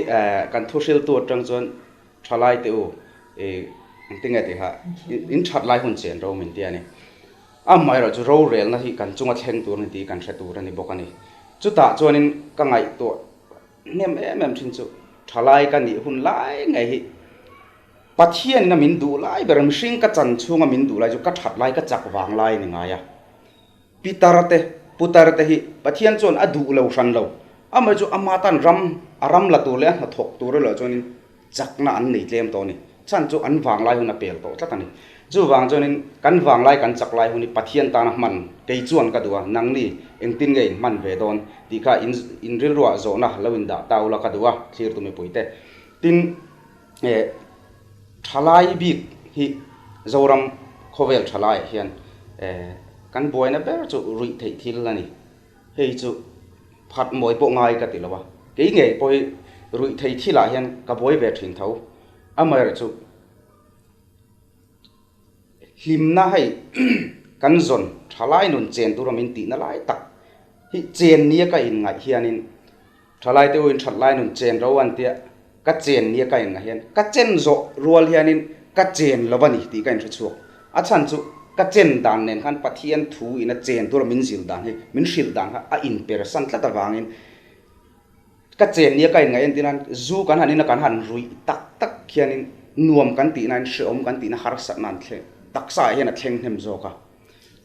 kan thu hriltu atang chuan thalai te u i engtin nge tih kha in that lai hun chen ro min ti a ni. Amaherawh chu rorelna hi kan chunga thleng tur a ni tih kan hre tur a ni bawk a ni. Chutah chuanin ka ngaihtuah hnem em em thin chu thalai ka nih hun lai ngei hi Pathianin a min duh lai ber mihring ka chan chhunga min duh lai chu ka that lai ka chak vang lai a ni ngai a. Pitar te, putar te hi Pathian chuan a duh lo hran lo. Amah chu ama tan ram, a ram la tur leh a hnathawk tur erawh chuanin chakna an nei tlem tawh a ni. Chhan chu an vanglai hun a pel tawh tlat a ni. Chuvang chuanin kan vanglai kan chak lai hun hi Pathian tana hman kei chuan ka duh a, nangni engtin nge in hman ve dawn tih kha in in rilruah zawhna lo in dah ta ula ka duh a, thlirtu mipuite. Tin, eh, thalai bik hi Zoram khawvel thalaiah hian eh kan buaina ber chu ruih theih thil a ni. Hei chu phat mawi pawh ngai ka ti lo a, kei ngei pawh hi ruih theih thilah hian ka buai ve thin tho. Amaherawhchu chu hlimna hei kan zawn thalai nun chen tura min tihna lai tak hi chen nia ka inngaih hianin Thalai te uin that lai nun chen ro an tia, ka chen nia ka inngah hian ka chen zawh rual hianin ka chen lo a ni tih ka inhre chhuak. A chhan chu ka chen dan nen khan Pathian thu ina chen tura min zil dan hi, min hrilh dan kha a inpersan tlat avangin ka chen nia ka inngaih entir nan zu kan han ina kan han ruih tak tak hianin nuam kan tih nain hreawm kan tihna harsatna an thleng taksa ah hian a thleng hnem zawk a.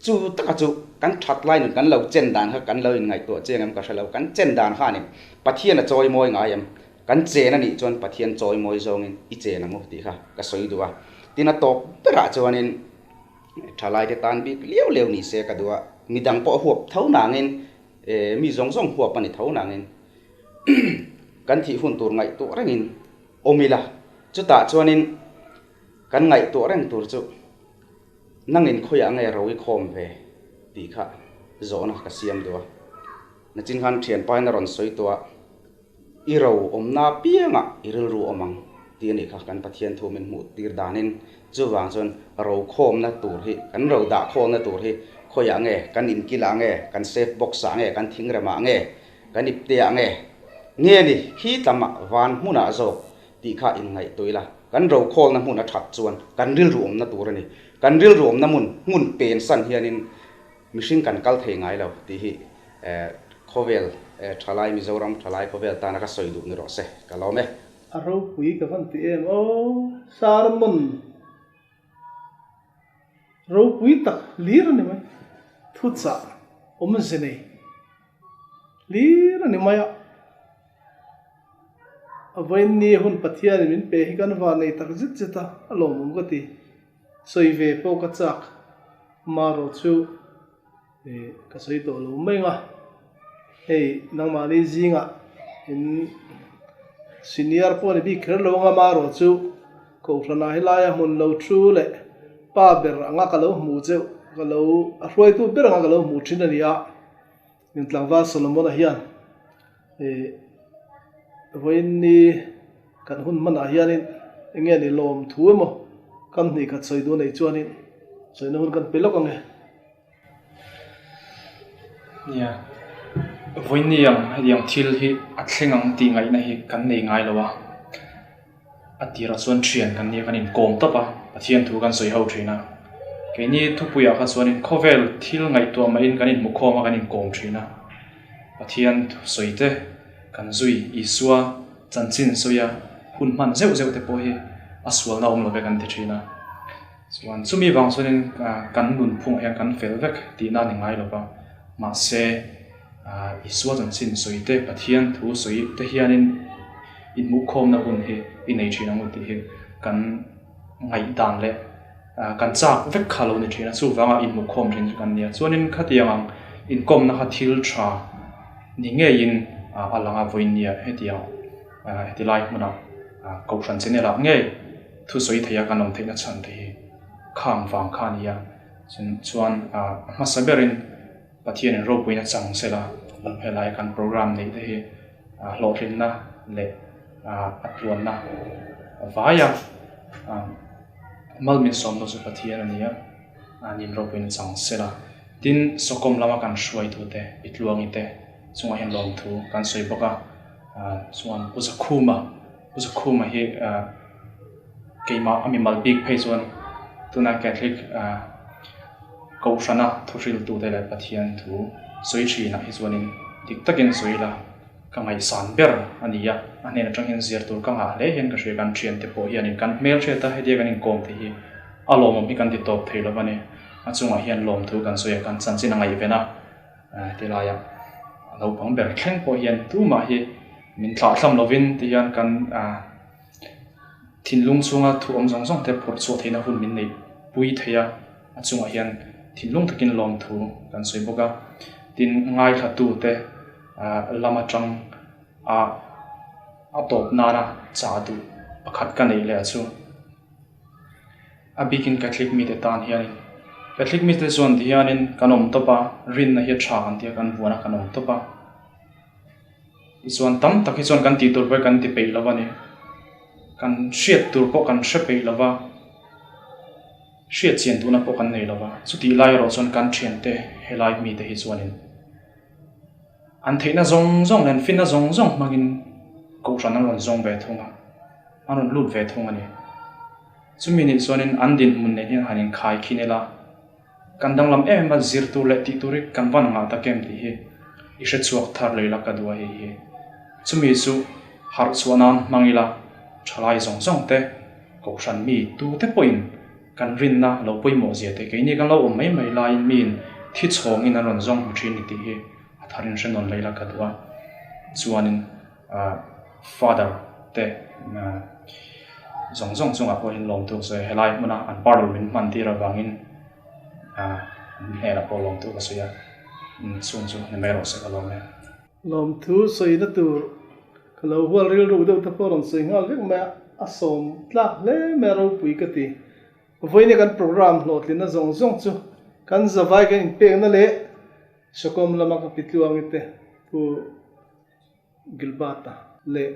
Chu taka chu kan that lai nun kan lo chen dan kha kan lo inngaihtuah chiang em ka hre lo. Kan chen dan kha a ni. Pathian a chawi mawi ngai em? Kan chen a nih chuan Pathian chawi mawi zawngin i chen ang u tih kha ka sawi duh a. Tin a tawp berah chuanin thalaite tan bik liau liau ni se ka duh a. Midang pawh a huap tho nangin. Mi zawng zawng huap a ni tho nangin kan thih hun tur ngaihtuah rengin awm ila, chutah chuanin kan ngaihtuah reng tur chu nangin khawiah nge ro i khawm ve tih kha zawhna ka siam duh a. Nachin khan thianpain a rawn sawi tawh a, I ro awmna apiangah i rilru awm ang tih a nih kha kan Pathian thu min hmuh tir danin chuvang chuan ro khawmna tur hi kan ro dah khawmna tur hi khawiah nge kan inkilah nge kan safe box ah nge kan thingremah nge kan ipteah nge nge ni khi tlamah van hmunah zawk tih kha inngaihtuah ila kan ro khawlna hmun a that chuan kan rilru awmna tur a ni kan rilru awmna hmun hmun pensan hianin Mihring kan kal thei ngai lo tih hi khawvel thalai Mizoram thalai khawvel tana ka sawi duh ni rawh se, ka lawm e. A ropui ka van ti em aw, sermon ropui tak hlir a ni mai, thuchah awmze nei hlir a ni mai a, a vawiin hun Pathianin min pe hi kan van nei tak zet zet a, a lawmawm ka ti. Sawi ve pawh ka chak, marawh chu ka sawi tawh lo mai ang a, hei nangmahni zingah in senior pawh a ni bik kher lo ang a, marawh chu Kohhranah helaia hmun lo thu leh pa ber anga ka lo hmuh cheuh, ka lo a hruaitu ber anga ka lo hmuh thin a ni a, in tlangval Solomon-a hian vawiin ni kan hun hmanah hianin eng nge ni lawm thu emaw kam hnih khat sawi duh a neih chuanin sawina hun kan pe lawk ang e. Nia, vawiin ni ang hetiang thil hi a thleng ang tih ngaihna hi kan nei ngai lo a, a tirah chuan thian kan nia kan inkawm tawp a, Pathian thu kan sawi ho thin a, keini thupuiah kha chuanin khawvel thil ngaihtuah mahin kan inhmukhawm a kan inkawm thin a. Pathian thusawi te kan zui Isua chanchin sawia hun hman zeuh zeuh te pawh hi a sualna awm lo ve kan ti thin a. Chuan chumi vang chuanin kan nunphungah hian kan fel vek tihna a ni ngai lo va. Mahse Isua chanchin sawi te Pathian thu sawi te hianin inhmuhkhawmna hun hi i nei thin ang u tih hi kan ngaihdan leh kan chak vek kha lo ni thin a, chuvanga inhmuhkhawm thin chu kan ni a. Chuanin khatiang ang inkawmna kha thil tha ni ngeiin a lang a, vawiin nia hetiang heti lai hmunah Kohhran channel ah ngei thusawi theia kan awm theihna chhan te hi khang vang kha a ni a. Chuan a hmasa berin Pathianin ropuina chang sela helai kan program neih te hi hlawhtlinna leh a tluanna vaia mal min sawmna chu Pathian a ni a, nin ropuina chang sela. Tin, Sawkawm lama kan hruaitute, i tluangi te chungah hian lawmthu kan sawi bawk a, chuan Pu Zakhuma, Pu Zakhuma hi keimah a mimal bik phei chuan tuna Catholic Kohhrana thuhriltute leh Pathian thu sawi thinah hi chuanin dik takin sawi ila ka ngaihsan ber a ni a, a hnen atang hian zir tur ka ngah hle hian ka hria, kan thiante pawh hianin kan hmelhriat a hetia kan inkawm te hi a lawmawm hi kan ti tawp thei lo a ni, a chungah hian lawmthu kan sawi a, kan chanchin a ngaihven a, hetilaia naupang ber thleng pawh hian tumah hi min thlahthlam lovin tihian kan Thinlung chhunga thu awm zawng zawng te phawrh chhuah theihna hun min neih pui thei a, a chungah hian thinlung takin lawmthu kan sawi bawk a. Tin, ngaithla te lam atang a a tawp nana chah duh pakhat ka neih leh chu a bikin Catholic mite tan hianin Catholic mite chuan ti hianin kan awm tawp a, rinna hi a tha kan tia kan vuan a kan awm tawp a. Tichuan tam tak hi chuan kan tih tur pawh hi kan ti peih lo a ni. Kan hriat tur pawh kan hre peih lo va, hriat chian duhna pawh kan nei lo va. Chutih lai erawh chuan kan thiante helai mite hi chuanin an theihna zawng zawng leh an finna zawng zawng hmangin kohhran an rawn zawng ve thung a, an rawn lut ve thung a ni. Chumi nih chuanin an dinhmun nen hian han inkhai khin ila. Kan danglam em em a, zir tur leh tih tur hi kan van ngah tak em tih hi i hre chhuak thar leh ila ka duh a hei hi. Chumi chu harh chhuah nan hmang ila thalai zawng zawng te, kohhran mi tu te pawhin kan rinna lo pawimawh zia te keini kan lo awm mai mai laiin miin thi chhawngin an rawn zawng hmu thin ni tih hi a tharin hre nawn leh ila ka duh a. Chuanin Father te zawng zawng chungah pawh hian lawmtu ka sawi a, helai hmuna an parlour min hman tir avangin an hnenah pawh lawmtu ka sawi a. Chung chu ni mai rawh se ka lawm e. Lawmthu sawina tur ka lo hual rilru deuh te pawh rawn sawi nghal vek mai a, a sawm tlak hle mai a ropui ka ti. Vawiin kan program hlawhtlinna zawng zawng chu kan zavai kan inpekna leh Sawkawm lama ka pitluangi te Pu Gilbert-a leh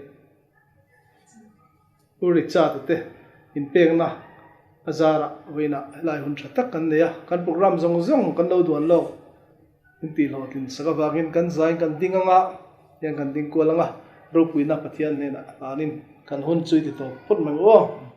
Pu Richard-a te inpekna a zarah vawiinah helai hun tha tak kan nei a, kan program zawng zawng kan lo duan lawk in tih hlawhtlin sak avangin kan zain kan ding anga hian kan ding kual anga ropuina Pathian hnenah hlanin kan hun chu i ti tawp phawt mai aw.